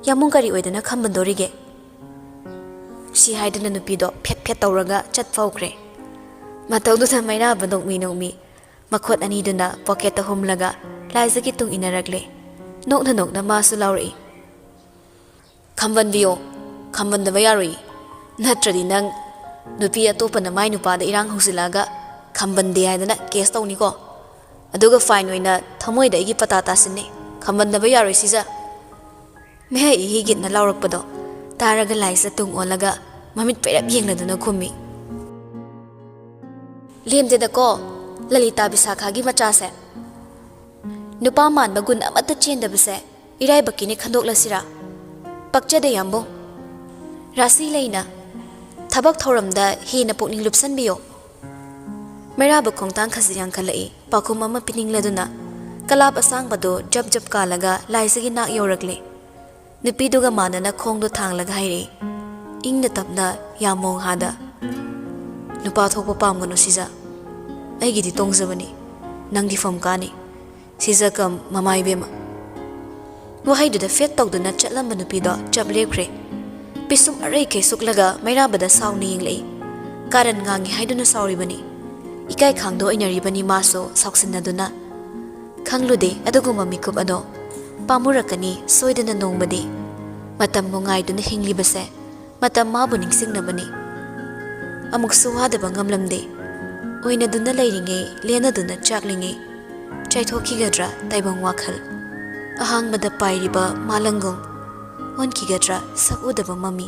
ꯌꯥꯝꯕꯨꯡ ꯀꯔꯤ ꯑꯣꯏꯗꯅ ꯈꯝꯕꯟꯗꯣꯔꯤꯒꯦ?" ꯁꯤ ꯍꯥꯏꯗꯨꯅ ꯅꯨꯄꯤꯗꯣ ꯐꯦꯠ ꯐꯦꯠ ꯇꯧꯔꯒ ꯆꯠꯄ ꯍꯧꯈ꯭ꯔꯦ꯫ ꯃꯇꯧꯗꯨꯗ ꯃꯩꯔꯥꯕ ꯅꯣꯛꯃꯤ ꯅꯣꯛꯃꯤ ꯃꯈꯨꯠ ꯑꯅꯤꯗꯨꯅ ꯄꯣꯀꯦꯠꯇ ꯍꯨꯝꯂꯒ ꯂꯥꯏꯖꯒꯤ ꯇꯨꯡ ꯏꯟꯅꯔꯛꯂꯦ꯫ ꯅꯣꯛꯅ ꯅꯣꯛꯅ ꯃꯥꯁꯨ ꯂꯥꯎꯔꯛꯏ, "ꯈꯝꯕꯟꯕꯤꯌꯣ, ꯈꯝꯕꯟꯗꯕ ꯌꯥꯔꯣꯏ꯫ ꯅꯠꯇ꯭ꯔꯗꯤ ꯅꯪ ꯅꯨꯄꯤ ꯑꯇꯣꯞꯄꯅ ꯃꯥꯏ ꯅꯨꯄꯥꯗ ꯏꯔꯥꯡ ꯍꯧꯖꯤꯜꯂꯛꯑꯒ ꯈꯝꯕꯟꯗꯦ ꯍꯥꯏꯗꯅ ꯀꯦꯁ ꯇꯧꯅꯤꯀꯣ꯫ ꯑꯗꯨꯒ ꯐꯥꯏꯟ ꯑꯣꯏꯅ ꯊꯃꯣꯏꯗ ꯑꯩꯒꯤ ꯄꯇꯥ ꯇꯥꯁꯤꯟꯅꯤ꯫ ꯈꯝꯕꯟꯗꯕ ꯌꯥꯔꯣꯏ ꯁꯤꯖ꯫" ꯃꯍꯩ ꯏꯍꯤꯒꯤꯠꯅ ꯂꯥꯎꯔꯛꯄꯗꯣ ꯇꯥꯔꯒ ꯂꯥꯏꯖ ꯇꯨꯡ ꯑꯣꯜꯂꯒ ꯃꯃꯤꯠ ꯄꯩꯔꯞ ꯌꯦꯡꯂꯗꯨꯅ ꯈꯨꯝꯃꯤ, "ꯂꯦꯝꯗꯦꯗꯀꯣ, ꯂꯂꯤꯇꯥ ꯕꯤꯁꯥꯈꯥꯒꯤ ꯃꯆꯥꯁꯦ꯫ ꯅꯨꯄꯥ ꯃꯥꯟꯕ ꯒꯨꯟ ꯑꯃꯠꯇ ꯆꯦꯟꯗꯕꯁꯦ ꯏꯔꯥꯏꯕꯛꯀꯤꯅꯦ ꯈꯟꯗꯣꯛꯂꯁꯤꯔꯥ? ꯄꯛꯆꯗꯦ ꯌꯥꯝꯕꯨꯡ꯫ ꯔꯥꯁꯤ ꯂꯩꯅ ꯊꯕꯛ ꯊꯧꯔꯝꯗ ꯍꯦꯟꯅ ꯄꯨꯛꯅꯤꯡ ꯂꯨꯞꯁꯟꯕꯤꯌꯣ꯫" ꯃꯩꯔꯥꯕ ꯈꯣꯡꯊꯥꯡ ꯈꯖꯤꯛ ꯌꯥꯡꯈꯠꯂꯛꯏ꯫ ꯄꯥꯎꯈꯨꯝ ꯑꯃ ꯄꯤꯅꯤꯡꯂꯗꯨꯅ ꯀꯂꯥꯞ ꯑꯁꯥꯡꯕꯗꯨ ꯖꯞ ꯖꯞ ꯀꯥꯜꯂꯒ ꯂꯥꯏꯖꯒꯤ ꯅꯥꯛ ꯌꯧꯔꯛꯂꯦ꯫ ꯅꯨꯄꯤꯗꯨꯒ ꯃꯥꯟꯅꯅ ꯈꯣꯡꯗꯣ ꯊꯥꯡꯂꯒ ꯍꯥꯏꯔꯛꯏ, ꯏꯪꯅ ꯇꯞꯅ, ꯌꯥꯝ ꯃꯣꯡꯍꯥꯗ, "ꯅꯨꯄꯥ ꯊꯣꯛꯄ ꯄꯥꯝꯒꯅꯨ ꯁꯤꯖ꯫ ꯑꯩꯒꯤꯗꯤ ꯇꯣꯡꯖꯕꯅꯤ, ꯅꯪꯗꯤ ꯐꯝ ꯀꯥꯅꯤ꯫" ꯁꯤꯖ ꯀꯝ ꯃꯃꯥ ꯏꯕꯦꯝꯃ꯫ ꯋꯥꯍꯩꯗꯨꯗ ꯐꯦꯠ ꯇꯧꯗꯨꯅ ꯆꯠꯂꯝꯕ ꯅꯨꯄꯤꯗꯣ ꯆꯞ ꯂꯦꯞꯈ꯭ꯔꯦ꯫ ꯄꯤꯁꯨꯝ ꯑꯔꯩꯈꯩ ꯁꯨꯛꯂꯒ ꯃꯩꯔꯥꯕꯗ ꯁꯥꯎꯅ ꯌꯦꯡꯂꯛꯏ꯫ ꯀꯥꯔꯟ ꯉꯥꯡꯉꯤ ꯍꯥꯏꯗꯨꯅ ꯁꯥꯎꯔꯤꯕꯅꯤ꯫ ꯏꯀꯥꯏ ꯈꯥꯡꯗ ꯑꯣꯏꯅꯔꯤꯕꯅꯤ ꯃꯥꯁꯨ ꯁꯥꯎꯁꯤꯟꯅꯗꯨꯅ꯫ ꯈꯪꯂꯨꯗꯦ ꯑꯗꯨꯒꯨꯝꯕ ꯃꯤꯀꯨꯞ ꯑꯗꯣ꯫ ꯄꯥꯝꯃꯨꯔꯛꯀꯅꯤ ꯁꯣꯏꯗꯅ ꯅꯣꯡꯃꯗꯤ꯫ ꯃꯇꯝꯕꯨ ꯉꯥꯏꯗꯨꯅ ꯍꯤꯡꯂꯤꯕꯁꯦ ꯃꯇꯝ ꯃꯥꯕꯨ ꯅꯤꯡꯁꯤꯡꯅꯕꯅꯤ꯫ ꯑꯃꯨꯛꯁꯨ ꯋꯥꯗꯕ ꯉꯝꯂꯝꯗꯦ꯫ ꯑꯣꯏꯅꯗꯨꯅ ꯂꯩꯔꯤꯉꯩ, ꯂꯦꯟꯅꯗꯨꯅ ꯆꯥꯛꯂꯤꯉꯩ, ꯆꯥꯏꯊꯣꯛꯈꯤꯒꯗ꯭ꯔꯥ ꯇꯥꯏꯕꯪ ꯋꯥꯈꯜ? ꯑꯍꯥꯡꯕꯗ ꯄꯥꯏꯔꯤꯕ ꯃꯥꯂꯪꯒꯨꯝ ꯑꯣꯟꯈꯤꯒꯗ꯭ꯔꯥ ꯁꯛ ꯎꯗꯕ ꯃꯃꯤ?